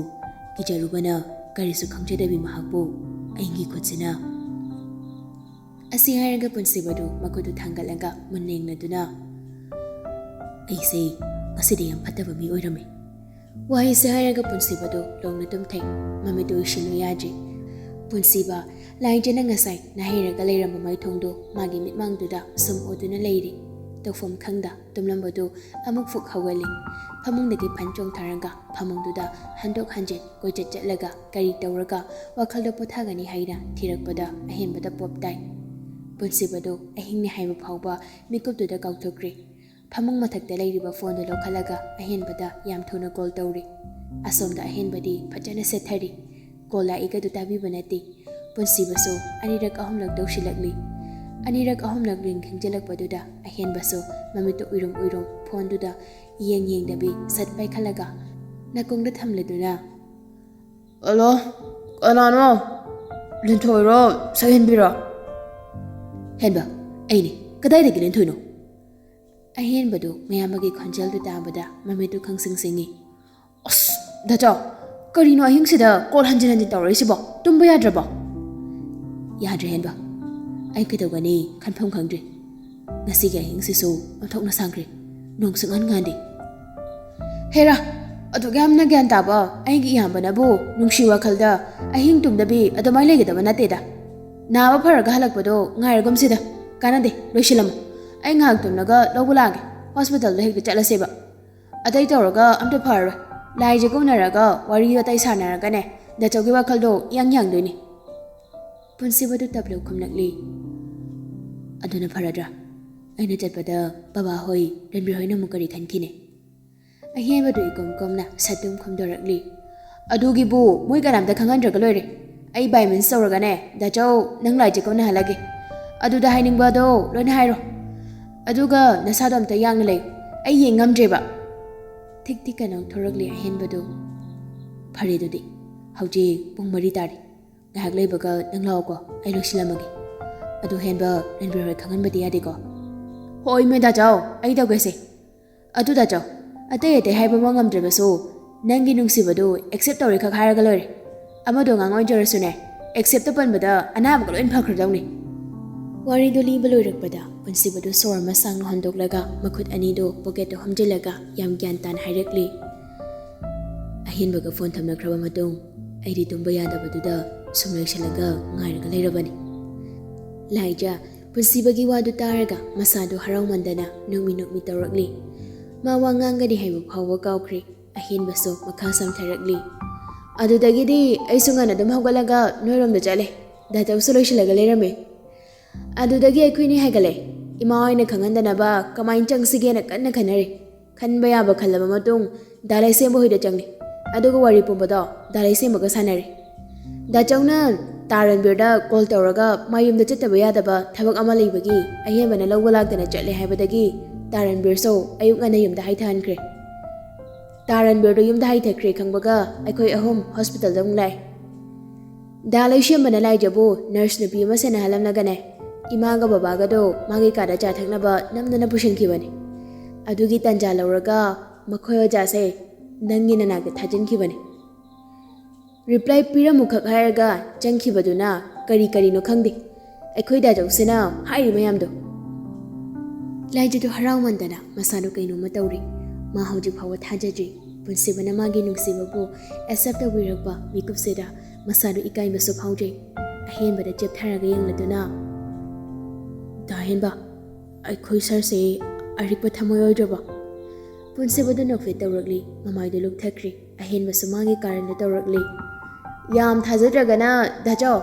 ꯀꯤꯖꯔꯨꯕꯅ ꯀꯔꯤꯁꯨ ꯈꯪꯖꯗꯕꯤ ꯃꯍꯥꯛꯄꯨ ꯑꯍꯤꯡꯒꯤ ꯈꯨꯠꯁꯤꯅ ꯑꯁꯤ ꯍꯥꯏꯔꯒ ꯄꯨꯟꯁꯤꯕꯗꯨ ꯃꯈꯨꯠꯇꯨ ꯊꯥꯡꯒꯠꯂꯒ ꯃꯨꯟꯅ ꯌꯦꯡꯂꯗꯨꯅ, "ꯑꯩꯁꯦ ꯉꯁꯤꯗꯤ ꯌꯥꯝ ꯐꯠꯇꯕ ꯃꯤ ꯑꯣꯏꯔꯝꯃꯤ꯫" ꯋꯥꯍꯩꯁꯦ ꯍꯥꯏꯔꯒ ꯄꯨꯟꯁꯤꯕꯗꯨ ꯂꯣꯡꯅ ꯇꯨꯝꯊꯩ꯫ ꯃꯃꯤꯠꯇꯨ ꯎꯏꯁꯤꯜꯂꯨ ꯌꯥꯗ꯭ꯔꯤ꯫ ꯄꯨꯟꯁꯤꯕ, ꯂꯥꯏꯖꯅ ꯉꯁꯥꯏ ꯅꯥꯍꯩꯔꯒ ꯂꯩꯔꯝꯕ ꯃꯥꯏꯊꯣꯡꯗꯨ ꯃꯥꯒꯤ ꯃꯤꯠꯃꯥꯡꯗꯨꯗ ꯁꯨꯝ ꯎꯗꯨꯅ ꯂꯩꯔꯤ꯫ ꯇꯧꯐꯝ ꯈꯪꯗ ꯇꯨꯝꯂꯝꯕꯗꯨ ꯑꯃꯨꯛ ꯐꯨꯛ ꯍꯧꯒꯠꯂꯤ꯫ ꯐꯃꯨꯡꯗꯒꯤ ꯐꯟ ꯆꯣꯡꯊꯔꯒ ꯐꯃꯨꯡꯗꯨꯗ ꯍꯟꯗꯣꯛ ꯍꯟꯖꯤꯟ ꯀꯣꯏꯆꯠ ꯆꯠꯂꯒ ꯀꯔꯤ ꯇꯧꯔꯒ ꯋꯥꯈꯜꯗꯣ ꯄꯣꯊꯥꯒꯅꯤ ꯍꯥꯏꯅ ꯊꯤꯔꯛꯄꯗ ꯑꯍꯦꯟꯕꯗ ꯄꯣꯞ ꯇꯥꯏ꯫ ꯄꯨꯟꯁꯤꯕꯗꯨ ꯑꯍꯤꯡꯅꯤ ꯍꯥꯏꯕ ꯐꯥꯎꯕ ꯃꯤꯀꯨꯞꯇꯨꯗ ꯀꯥꯎꯊꯣꯛꯈ꯭ꯔꯦ꯫ ꯐꯃꯨꯡ ꯃꯊꯛꯇ ꯂꯩꯔꯤꯕ ꯐꯣꯟꯗꯨ ꯂꯧꯈꯠꯂꯒ ꯑꯍꯦꯟꯕꯗ ꯌꯥꯝ ꯊꯨꯅ ꯀꯣꯜ ꯇꯧꯔꯤ꯫ ꯑꯁꯣꯝꯗ ꯑꯍꯦꯟꯕꯗꯤ ꯐꯖꯅ ꯁꯦꯠꯊꯔꯤ꯫ ꯀꯣꯜ ꯂꯥꯛꯏꯒꯗꯨ ꯇꯥꯕꯤꯕ ꯅꯠꯇꯦ꯫ ꯄꯨꯟꯁꯤꯕꯁꯨ ꯑꯅꯤꯔꯛ ꯑꯍꯨꯝꯂꯛ ꯇꯧꯁꯤꯜꯂꯛꯂꯤ꯫ ꯑꯅꯤꯔꯛ ꯑꯍꯨꯝꯂꯛ ꯔꯤꯡ ꯈꯤꯡꯖꯤꯜꯂꯛꯄꯗꯨꯗ ꯑꯍꯦꯟꯕꯁꯨ ꯃꯃꯤꯠꯇꯨ ꯎꯏꯔꯨꯝ ꯎꯏꯔꯨꯝ ꯐꯣꯟꯗꯨꯗ ꯌꯦꯡ ꯌꯦꯡꯗꯕꯤ ꯁꯠ ꯄꯥꯏꯈꯠꯂꯒ ꯅꯥꯀꯣꯡꯗ ꯊꯝꯂꯗꯨꯅ, "ꯍꯜꯂꯣ, ꯀꯅꯥꯅꯣ? ꯂꯤꯟꯊꯣꯏꯔꯣ? ꯁꯛꯍꯦꯟꯕꯤꯔꯣ?" "ꯍꯦꯟꯕ, ꯑꯩꯅꯤ꯫ ꯀꯗꯥꯏꯗꯒꯤ ꯂꯤꯟꯊꯣꯏꯅꯣ?" ꯑꯍꯦꯟꯕꯗꯨ ꯃꯌꯥꯝꯕꯒꯤ ꯈꯣꯟꯖꯦꯜꯗꯨ ꯇꯥꯕꯗ ꯃꯃꯤꯠꯇꯨ ꯈꯪꯁꯤꯡ ꯁꯤꯡꯉꯤ꯫ "ꯑꯁ, ꯗꯥꯆꯥꯎ, ꯀꯔꯤꯅꯣ ꯑꯍꯤꯡꯁꯤꯗ ꯀꯣꯜ ꯍꯟꯖꯤꯟ ꯍꯟꯖꯤꯟ ꯇꯧꯔꯛꯏꯁꯤꯕꯣ? ꯇꯨꯝꯕ ꯌꯥꯗ꯭ꯔꯕꯣ?" "ꯌꯥꯗ꯭ꯔꯦ ꯍꯦꯟꯕ, ꯑꯩ ꯀꯩꯗꯧꯒꯅꯤ ꯈꯟꯐꯝ ꯈꯪꯗ꯭ꯔꯦ꯫ ꯉꯁꯤꯒꯤ ꯑꯍꯤꯡꯁꯤꯁꯨ ꯑꯣꯟꯊꯣꯛꯅ ꯁꯥꯡꯈ꯭ꯔꯦ꯫ ꯅꯣꯡ ꯁꯨꯡꯍꯟ ꯉꯥꯟꯗꯦ꯫" "ꯍꯦꯔꯥ, ꯑꯗꯨꯛ ꯌꯥꯝꯅ ꯒ꯭ꯌꯥꯟ ꯇꯥꯕ ꯑꯩꯒꯤ ꯏꯌꯥꯝꯕꯅꯕꯨ ꯅꯨꯡꯁꯤ ꯋꯥꯈꯜꯗ ꯑꯍꯤꯡ ꯇꯨꯝꯗꯕꯤ ꯑꯗꯨꯃꯥꯏꯅ ꯂꯩꯒꯗꯕ ꯅꯠꯇꯦꯗ꯫ ꯅꯥꯕ ꯐꯔꯒ ꯍꯜꯂꯛꯄꯗꯣ ꯉꯥꯏꯔꯒꯨꯝꯁꯤꯗ꯫ ꯀꯥꯟꯅꯗꯦ, ꯂꯣꯏꯁꯤꯜꯂꯝꯃꯣ꯫ ꯑꯩ ꯉꯥꯏꯍꯥꯛ ꯇꯨꯝꯂꯒ ꯂꯧꯕ ꯂꯥꯛꯑꯒꯦ꯫ ꯍꯣꯁꯄꯤꯇꯥꯜꯗ ꯍꯦꯛꯇ ꯆꯠꯂꯁꯦꯕ꯫ ꯑꯇꯩ ꯇꯧꯔꯒ ꯑꯝꯇ ꯐꯔꯔꯣꯏ꯫ ꯂꯥꯏꯁꯦ ꯀꯧꯅꯔꯒ ꯋꯥꯔꯤ ꯋꯥꯇꯥꯏ ꯁꯥꯟꯅꯔꯒꯅꯦ, ꯗꯥꯆꯧꯒꯤ ꯋꯥꯈꯜꯗꯣ ꯏꯌꯥꯡ ꯌꯥꯡꯗꯣꯏꯅꯤ꯫" ꯄꯨꯟꯁꯤꯕꯗꯨ ꯇꯞꯂꯧ ꯈꯨꯝꯂꯛꯂꯤ꯫ "ꯑꯗꯨꯅ ꯐꯔꯗ꯭ꯔꯥ? ꯑꯩꯅ ꯆꯠꯄꯗ ꯕꯕꯥ ꯍꯣꯏ, ꯔꯟꯕꯤꯔ ꯍꯣꯏꯅ ꯑꯃꯨꯛ ꯀꯔꯤ ꯈꯟꯈꯤꯅꯤ?" ꯑꯍꯦꯟꯕꯗꯨ ꯏꯀꯣꯝ ꯀꯣꯝꯅ ꯁꯠꯇꯨꯝ ꯈꯨꯝꯗꯣꯔꯛꯂꯤ꯫ "ꯑꯗꯨꯒꯤꯕꯨ ꯃꯣꯏ ꯀꯅꯥꯝꯇ ꯈꯪꯍꯟꯗ꯭ꯔꯒ ꯂꯣꯏꯔꯦ꯫ ꯑꯩ ꯕꯥꯏ ꯃꯤꯟꯁ ꯇꯧꯔꯒꯅꯦ, ꯗꯥꯆꯧ, ꯅꯪ ꯂꯥꯏꯁꯦ ꯀꯧꯅꯍꯜꯂꯒꯦ꯫ ꯑꯗꯨꯗ ꯍꯥꯏꯅꯤꯡꯕꯗꯣ ꯂꯣꯏꯅ ꯍꯥꯏꯔꯣ꯫ ꯑꯗꯨꯒ ꯅꯁꯥꯗꯣ ꯑꯝꯇ ꯌꯥꯡꯅ ꯂꯩꯌꯨ꯫ ꯑꯩ ꯌꯦꯡ ꯉꯝꯗ꯭ꯔꯦꯕ꯫" ꯊꯤꯛ ꯊꯤꯛ ꯀꯅꯧ ꯊꯣꯔꯛꯂꯤ ꯑꯍꯦꯟꯕꯗꯨ꯫ "ꯐꯔꯦ ꯑꯗꯨꯗꯤ, ꯍꯧꯖꯤꯛ ꯄꯨꯡ ꯃꯔꯤ ꯇꯥꯔꯦ꯫ ꯉꯥꯏꯍꯥꯛ ꯂꯩꯕꯒ ꯅꯪ ꯂꯥꯛꯑꯣꯀꯣ, ꯑꯩ ꯂꯣꯏꯁꯤꯜꯂꯝꯃꯒꯦ꯫ ꯑꯗꯨ ꯍꯦꯟꯕ ꯔꯟꯕꯤꯔ ꯍꯣꯏ ꯈꯪꯍꯟꯕꯗꯤ ꯌꯥꯗꯦꯀꯣ?" "ꯍꯣꯏ ꯃꯦ ꯗꯥꯆꯧ, ꯑꯩ ꯇꯧꯒꯦꯁꯦ꯫ ꯑꯗꯨ ꯗꯥꯆꯧ, ꯑꯇꯩ ꯑꯇꯩ ꯍꯥꯏꯕ ꯑꯃ ꯉꯝꯗ꯭ꯔꯕꯁꯨ ꯅꯪꯒꯤ ꯅꯨꯡꯁꯤꯕꯗꯨ ꯑꯦꯛꯁꯦꯞ ꯇꯧꯔꯦ ꯈꯛ ꯍꯥꯏꯔꯒ ꯂꯣꯏꯔꯦ꯫ ꯑꯃꯗꯣ ꯉꯥꯡ ꯑꯣꯏꯖꯔꯁꯨꯅꯦ, ꯑꯦꯛꯁꯦꯞꯇ ꯄꯟꯕꯗ ꯑꯅꯥꯕꯒ ꯂꯣꯏ ꯐꯈ꯭ꯔꯗꯧꯅꯤ꯫ ꯋꯥꯔꯤꯗꯨ ꯂꯤꯕ ꯂꯣꯏꯔꯛꯄꯗ ꯄꯨꯟꯁꯤꯕꯗꯨ ꯁꯣꯔ ꯑꯃ ꯁꯥꯡꯅ ꯍꯣꯟꯗꯣꯛꯂꯒ ꯃꯈꯨꯠ ꯑꯅꯤꯗꯨ ꯄꯣꯀꯦꯠꯇ ꯍꯨꯝꯖꯤꯜꯂꯒ ꯌꯥꯝ ꯒ꯭ꯌꯥꯟ ꯇꯥꯅ ꯍꯥꯏꯔꯛꯂꯤ꯫ ꯑꯍꯦꯟꯕꯒ ꯐꯣꯟ ꯊꯝꯅꯈ꯭ꯔꯕ ꯃꯇꯨꯡ ꯑꯩꯗꯤ ꯇꯨꯝꯕ ꯌꯥꯗꯕꯗꯨꯗ ꯁꯨꯝ ꯂꯩꯁꯜꯂꯒ ꯉꯥꯏꯔꯒ ꯂꯩꯔꯕꯅꯤ꯫ ꯂꯥꯏꯖ ꯄꯨꯟꯁꯤꯕꯒꯤ ꯋꯥꯗꯨ ꯇꯥꯔꯒ ꯃꯁꯥꯗꯨ ꯍꯔꯥꯎꯃꯟꯗꯅ ꯅꯣꯛꯃꯤ ꯅꯣꯛꯃꯤ ꯇꯧꯔꯛꯂꯤ꯫ ꯃꯥ ꯋꯥ ꯉꯥꯡꯒꯅꯤ ꯍꯥꯏꯕ ꯐꯥꯎꯕ ꯀꯥꯎꯈ꯭ꯔꯦ꯫ ꯑꯍꯦꯟꯕꯁꯨ ꯃꯈꯥ ꯁꯝꯊꯔꯛꯂꯤ꯫ ꯑꯗꯨꯗꯒꯤꯗꯤ ꯑꯩꯁꯨ ꯉꯟꯅ ꯑꯗꯨꯝ ꯍꯧꯒꯠꯂꯒ ꯅꯣꯏꯔꯣꯝꯗ ꯆꯠꯂꯦ꯫ ꯗꯥꯇꯧꯁꯨ ꯂꯣꯏꯁꯤꯜꯂꯒ ꯂꯩꯔꯝꯃꯦ꯫ ꯑꯗꯨꯗꯒꯤ ꯑꯩꯈꯣꯏꯅꯤ ꯍꯥꯏꯒꯠꯂꯦ꯫ ꯏꯃꯥ ꯍꯣꯏꯅ ꯈꯪꯍꯟꯗꯅꯕ ꯀꯃꯥꯏꯅ ꯆꯪꯁꯤꯒꯦꯅ ꯀꯟꯅ ꯈꯟꯅꯔꯤ꯫ ꯈꯟꯕ ꯌꯥꯕ ꯈꯜꯂꯕ ꯃꯇꯨꯡ ꯗꯥ ꯂꯩꯁꯦꯝꯕ ꯍꯣꯏꯗ ꯆꯪꯂꯤ꯫ ꯑꯗꯨꯒ ꯋꯥꯔꯤ ꯄꯨꯝꯕꯗꯣ ꯗꯥ ꯂꯩꯁꯦꯝꯕꯒ ꯁꯥꯟꯅꯔꯤ꯫ ꯗꯥꯆꯧꯅ ꯇꯥ ꯔꯟꯕꯤꯔꯗ ꯀꯣꯜ ꯇꯧꯔꯒ ꯃꯥ ꯌꯨꯝꯗ ꯆꯠꯇꯕ ꯌꯥꯗꯕ ꯊꯕꯛ ꯑꯃ ꯂꯩꯕꯒꯤ ꯑꯍꯦꯟꯕꯅ ꯂꯧꯕ ꯂꯥꯛꯇꯅ ꯆꯠꯂꯦ ꯍꯥꯏꯕꯗꯒꯤ ꯇꯥ ꯔꯟꯕꯤꯔꯁꯨ ꯑꯌꯨꯛ ꯉꯟꯅ ꯌꯨꯝꯗ ꯍꯥꯏꯊꯍꯟꯈ꯭ꯔꯦ꯫ ꯇꯥ ꯔꯟꯕꯤꯔꯗꯨ ꯌꯨꯝꯗ ꯍꯥꯏꯊꯈ꯭ꯔꯦ ꯈꯪꯕꯒ ꯑꯩꯈꯣꯏ ꯑꯍꯨꯝ ꯍꯣꯁꯄꯤꯇꯥꯜꯗ ꯑꯃꯨꯛ ꯂꯥꯛꯑꯦ꯫ ꯗꯥ ꯂꯩꯁꯦꯝꯕꯅ ꯂꯥꯏꯖꯕꯨ ꯅꯔꯁ ꯅꯨꯄꯤ ꯑꯃ ꯁꯦꯟꯅꯍꯜꯂꯝꯂꯒꯅꯦ, ꯏꯃꯥꯒ ꯕꯕꯥꯒꯗꯣ ꯃꯥꯒꯤ ꯀꯥꯗ ꯆꯥ ꯊꯛꯅꯕ ꯅꯝꯗꯅ ꯄꯨꯁꯤꯟꯈꯤꯕꯅꯤ꯫ ꯑꯗꯨꯒꯤ ꯇꯟꯖꯥ ꯂꯧꯔꯒ ꯃꯈꯣꯏ ꯑꯣꯖꯥꯁꯦ ꯅꯪꯒꯤ ꯅꯅꯥꯛꯇ ꯊꯥꯖꯤꯟꯈꯤꯕꯅꯤ꯫ ꯔꯤꯄ꯭ꯂꯥꯏ ꯄꯤꯔꯝꯃꯨꯈꯛ ꯍꯥꯏꯔꯒ ꯆꯪꯈꯤꯕꯗꯨꯅ ꯀꯔꯤ ꯀꯔꯤꯅꯣ ꯈꯪꯗꯦ꯫ ꯑꯩꯈꯣꯏ ꯗꯥꯆꯧꯁꯤꯅ ꯍꯥꯏꯔꯤ ꯃꯌꯥꯝꯗꯣ꯫ ꯂꯥꯏꯖꯗꯨ ꯍꯔꯥꯎꯃꯟꯗꯅ ꯃꯁꯥꯗꯨ ꯀꯩꯅꯣꯝꯃ ꯇꯧꯔꯤ꯫ ꯃꯥ ꯍꯧꯖꯤꯛ ꯐꯥꯎꯕ ꯊꯥꯖꯗ꯭ꯔꯤ꯫ ꯄꯨꯟꯁꯤꯕꯅ ꯃꯥꯒꯤ ꯅꯨꯡꯁꯤꯕꯕꯨ ꯑꯦꯛꯁꯦꯞ ꯇꯧꯕꯤꯔꯛꯄ ꯃꯤꯀꯨꯞꯁꯤꯗ ꯃꯁꯥꯗꯨ ꯏꯀꯥꯏꯕꯁꯨ ꯐꯥꯎꯖꯩ꯫ ꯑꯍꯦꯟꯕꯗ ꯆꯦꯞꯊꯔꯒ ꯌꯦꯡꯂꯗꯨꯅ, "ꯗꯥ ꯍꯦꯟꯕ, ꯑꯩꯈꯣꯏ ꯁꯥꯔꯁꯦ ꯑꯔꯤꯛꯄ ꯊꯃꯣꯏ ꯑꯣꯏꯗ꯭ꯔꯕ?" ꯄꯨꯟꯁꯤꯕꯗꯨ ꯅꯣꯛꯐꯦꯠ ꯇꯧꯔꯛꯂꯤ, ꯃꯃꯥꯏꯗꯨ ꯂꯨꯞꯊꯈ꯭ꯔꯤ꯫ ꯑꯍꯦꯟꯕꯁꯨ ꯃꯥꯒꯤ ꯀꯥꯔꯟꯗꯨ ꯇꯧꯔꯛꯂꯤ꯫ "ꯌꯥꯝ ꯊꯥꯖꯗ꯭ꯔꯒꯅ ꯗꯥꯆꯧ,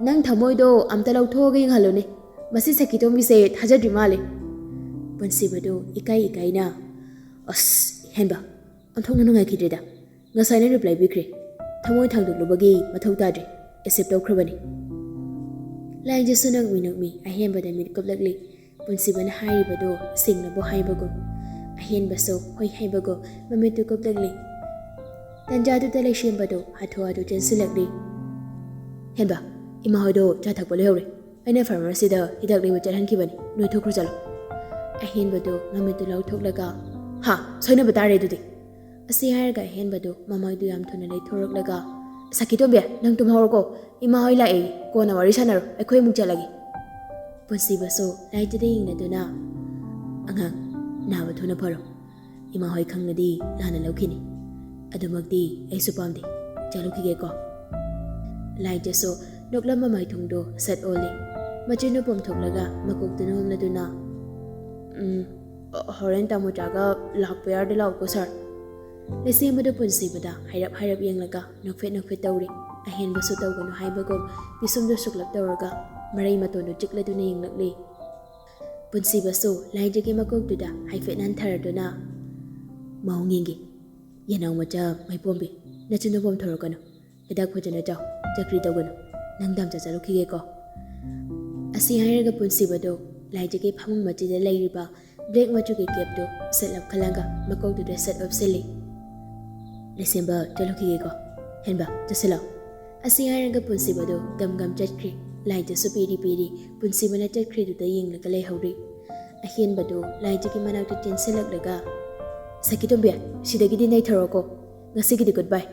ꯅꯪ ꯊꯃꯣꯏꯗꯣ ꯑꯝꯇ ꯂꯧꯊꯣꯛꯑꯒ ꯌꯦꯡꯍꯜꯂꯨꯅꯦ꯫ ꯃꯁꯤ ꯁꯈꯤꯇꯣꯝꯕꯤꯁꯦ ꯊꯥꯖꯗ꯭ꯔꯤ ꯃꯥꯜꯂꯦ꯫" ꯄꯨꯟꯁꯤꯕꯗꯨ ꯏꯀꯥꯏ ꯏꯀꯥꯏꯅ, "ꯑꯁ, ꯍꯦꯟꯕ, ꯑꯣꯟꯊꯣꯛꯅ ꯅꯨꯡꯉꯥꯏꯈꯤꯗ꯭ꯔꯦꯗ꯫ ꯉꯁꯥꯏꯅ ꯔꯤꯄ꯭ꯂꯥꯏ ꯄꯤꯈ꯭ꯔꯦ꯫ ꯊꯃꯣꯏ ꯊꯥꯡꯗꯣꯛꯂꯨꯕꯒꯤ ꯃꯊꯧ ꯇꯥꯗ꯭ꯔꯦ꯫ ꯑꯦꯛꯁꯦꯞ ꯇꯧꯈ꯭ꯔꯕꯅꯤ꯫" ꯂꯥꯏꯖꯁꯨ ꯅꯣꯛꯃꯤ ꯅꯣꯛꯃꯤ ꯑꯍꯦꯟꯕꯗ ꯃꯤꯠ ꯀꯨꯞꯂꯛꯂꯤ꯫ ꯄꯨꯟꯁꯤꯕꯅ ꯍꯥꯏꯔꯤꯕꯗꯨ ꯁꯦꯡꯅꯕꯨ ꯍꯥꯏꯕꯒꯨꯝ, ꯑꯍꯦꯟꯕꯁꯨ ꯍꯣꯏ ꯍꯥꯏꯕꯒꯨꯝ ꯃꯃꯤꯠꯇꯨ ꯀꯨꯞꯂꯛꯂꯤ꯫ ꯇꯟꯖꯥꯗꯨꯗ ꯂꯩꯁꯦꯝꯕꯗꯨ ꯍꯥꯊꯨ ꯍꯥꯊꯨ ꯆꯦꯟꯁꯤꯜꯂꯛꯂꯤ꯫ "ꯍꯦꯟꯕ, ꯏꯃꯥ ꯍꯣꯏꯗꯣ ꯆꯥ ꯊꯛꯄ ꯂꯣꯏꯍꯧꯔꯦ꯫ ꯑꯩꯅ ꯐꯥꯔꯃꯥꯁꯤꯗ ꯍꯤꯗꯥꯛ ꯂꯩꯕ ꯆꯠꯍꯟꯈꯤꯕꯅꯤ꯫ ꯅꯣꯏ ꯊꯣꯛꯈ꯭ꯔꯣ ꯆꯠꯂꯣ꯫" ꯑꯍꯦꯟꯕꯗꯨ ꯃꯃꯤꯠꯇꯨ ꯂꯥꯎꯊꯣꯛꯂꯒ, ꯍꯥ, ꯁꯣꯏꯅꯕ ꯇꯥꯔꯦ ꯑꯗꯨꯗꯤ꯫ ꯑꯁꯤ ꯍꯥꯏꯔꯒ ꯑꯍꯦꯟꯕꯗꯨ ꯃꯃꯥꯏꯗꯨ ꯌꯥꯝ ꯊꯨꯅ ꯂꯩꯊꯣꯔꯛꯂꯒ, "ꯁꯈꯤꯇꯣꯝꯕꯤ, ꯅꯪ ꯇꯨꯝꯍꯧꯔꯣꯀꯣ, ꯏꯃꯥ ꯍꯣꯏ ꯂꯥꯛꯑꯦ, ꯀꯣꯟꯅ ꯋꯥꯔꯤ ꯁꯥꯟꯅꯔꯣ, ꯑꯩꯈꯣꯏ ꯑꯃꯨꯛ ꯆꯠꯂꯒꯦ꯫" ꯄꯨꯟꯁꯤꯕꯁꯨ ꯂꯥꯏꯖꯗ ꯌꯦꯡꯂꯗꯨꯅ, "ꯑꯉꯥꯡ, ꯅꯥꯕ ꯊꯨꯅ ꯐꯔꯣ, ꯏꯃꯥ ꯍꯣꯏ ꯈꯪꯂꯗꯤ ꯂꯥꯟꯅ ꯂꯧꯈꯤꯅꯤ, ꯑꯗꯨꯃꯛꯇꯤ ꯑꯩꯁꯨ ꯄꯥꯝꯗꯦ, ꯆꯠꯂꯨꯈꯤꯒꯦꯀꯣ꯫" ꯂꯥꯏꯖꯁꯨ ꯅꯣꯛꯂꯝꯕ ꯃꯥꯏꯊꯣꯡꯗꯣ ꯁꯠ ꯑꯣꯜꯂꯤ꯫ ꯃꯆꯤꯟꯗꯨ ꯄꯣꯝꯊꯣꯛꯂꯒ ꯃꯀꯣꯛꯇꯨ ꯅꯣꯝꯂꯗꯨꯅ, "ꯎꯝ, ꯍꯣꯔꯦꯟ ꯇꯥꯃꯣ ꯆꯥꯒ ꯂꯥꯛꯄ ꯌꯥꯔꯗꯤ ꯂꯥꯛꯎꯀꯣ ꯁꯥꯔ꯫" ꯂꯩꯁꯦꯝꯕꯗꯨ ꯄꯨꯟꯁꯤꯕꯗ ꯍꯥꯏꯔꯞ ꯍꯥꯏꯔꯞ ꯌꯦꯡꯂꯒ ꯅꯣꯛꯐꯦꯠ ꯅꯣꯛꯐꯦꯠ ꯇꯧꯔꯤ꯫ ꯑꯍꯦꯟꯕꯁꯨ ꯇꯧꯒꯅꯨ ꯍꯥꯏꯕꯒꯨꯝ ꯄꯤꯁꯨꯝꯗꯨ ꯁꯨꯛꯂꯞ ꯇꯧꯔꯒ ꯃꯔꯩ ꯃꯇꯣꯟꯗꯨ ꯆꯤꯛꯂꯗꯨꯅ ꯌꯦꯡꯂꯛꯂꯤ꯫ ꯄꯨꯟꯁꯤꯕꯁꯨ ꯂꯥꯏꯖꯒꯤ ꯃꯀꯣꯛꯇꯨꯗ ꯍꯥꯏꯐꯦꯠ ꯅꯥꯟꯊꯔꯗꯨꯅ, "ꯃꯑꯣꯡ ꯌꯦꯡꯒꯦ꯫ ꯌꯦꯅꯥꯎ ꯃꯆꯥ ꯃꯩꯄꯣꯝꯕꯤ, ꯅꯆꯤꯟꯗꯨ ꯄꯣꯝꯊꯣꯔꯛꯀꯅꯨ꯫ ꯍꯤꯗꯥꯛ ꯐꯖꯅ ꯆꯥꯎ, ꯆꯀ꯭ꯔꯤ ꯇꯧꯒꯅꯨ꯫ ꯅꯪ ꯗꯥꯝꯆꯥ ꯆꯠꯂꯨꯈꯤꯒꯦꯀꯣ꯫" ꯑꯁꯤ ꯍꯥꯏꯔꯒ ꯄꯨꯟꯁꯤꯕꯗꯨ ꯂꯥꯏꯖꯒꯤ ꯐꯃꯨꯡ ꯃꯆꯤꯗ ꯂꯩꯔꯤꯕ ꯕ꯭ꯂꯦꯛ ꯃꯆꯨꯒꯤ ꯀꯦꯞꯇꯨ ꯁꯠ ꯂꯧꯈꯠꯂꯒ ꯃꯀꯣꯛꯇꯨꯗ ꯁꯠ ꯑꯣꯞꯁꯤꯜꯂꯤ꯫ "ꯂꯩꯁꯦꯝꯕ, ꯆꯠꯂꯨꯈꯤꯒꯦꯀꯣ꯫ ꯍꯦꯟꯕ, ꯆꯠꯁꯤꯜꯂꯣ꯫" ꯑꯁꯤ ꯍꯥꯏꯔꯒ ꯄꯨꯟꯁꯤꯕꯗꯨ ꯒꯝ ꯒꯝ ꯆꯠꯈ꯭ꯔꯤ꯫ ꯂꯥꯏꯖꯁꯨ ꯄꯤꯔꯤ ꯄꯤꯔꯤ ꯄꯨꯟꯁꯤꯕꯅ ꯆꯠꯈ꯭ꯔꯤꯗꯨꯗ ꯌꯦꯡꯂꯒ ꯂꯩꯍꯧꯔꯤ꯫ ꯑꯍꯦꯟꯕꯗꯨ ꯂꯥꯏꯖꯒꯤ ꯃꯅꯥꯛꯇ ꯆꯦꯟꯁꯤꯜꯂꯛꯂꯒ, "ꯁꯈꯤꯇꯣꯝꯕꯤ, ꯁꯤꯗꯒꯤꯗꯤ ꯅꯩꯊꯔꯣꯀꯣ꯫ ꯉꯁꯤꯒꯤꯗꯤ ꯒꯨꯗ ꯕꯥꯏ꯫"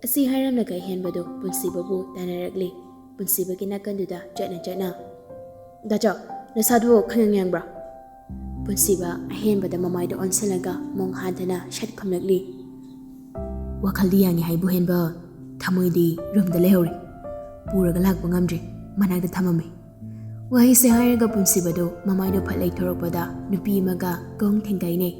ꯑꯁꯤ ꯍꯥꯏꯔꯝꯂꯒ ꯑꯍꯦꯟꯕꯗꯨ ꯄꯨꯟꯁꯤꯕꯕꯨ ꯇꯥꯟꯅꯔꯛꯂꯤ꯫ ꯄꯨꯟꯁꯤꯕꯒꯤ ꯅꯥꯀꯟꯗꯨꯗ ꯆꯠꯅ ꯆꯠꯅ, "ꯗꯥꯆꯥ, ꯅꯁꯥꯗꯨ ꯈꯪꯌꯥꯡ ꯌꯥꯡꯕ꯭ꯔꯥ?" ꯄꯨꯟꯁꯤꯕ ꯑꯍꯦꯟꯕꯗ ꯃꯃꯥꯏꯗ ꯑꯣꯟꯁꯤꯜꯂꯒ ꯃꯣꯡ ꯍꯥꯟꯗꯅ ꯁꯠ ꯈꯨꯝꯂꯛꯂꯤ꯫ "ꯋꯥꯈꯜꯗꯤ ꯌꯥꯡꯉꯤ ꯍꯥꯏꯕꯨ ꯍꯦꯟꯕ, ꯊꯃꯣꯏꯗꯤ ꯔꯨꯝꯗ ꯂꯩꯍꯧꯔꯤ꯫ ꯄꯨꯔꯒ ꯂꯥꯛꯄ ꯉꯝꯗ꯭ꯔꯤ, ꯃꯅꯥꯛꯇ ꯊꯝꯃꯝꯃꯤ꯫" ꯋꯥꯍꯩꯁꯦ ꯍꯥꯏꯔꯒ ꯄꯨꯟꯁꯤꯕꯗꯨ ꯃꯃꯥꯏꯗꯨ ꯐꯠ ꯂꯩꯊꯣꯔꯛꯄꯗ ꯅꯨꯄꯤ ꯑꯃꯒ ꯀꯣꯡ ꯊꯦꯡꯒꯥꯏꯅꯩ꯫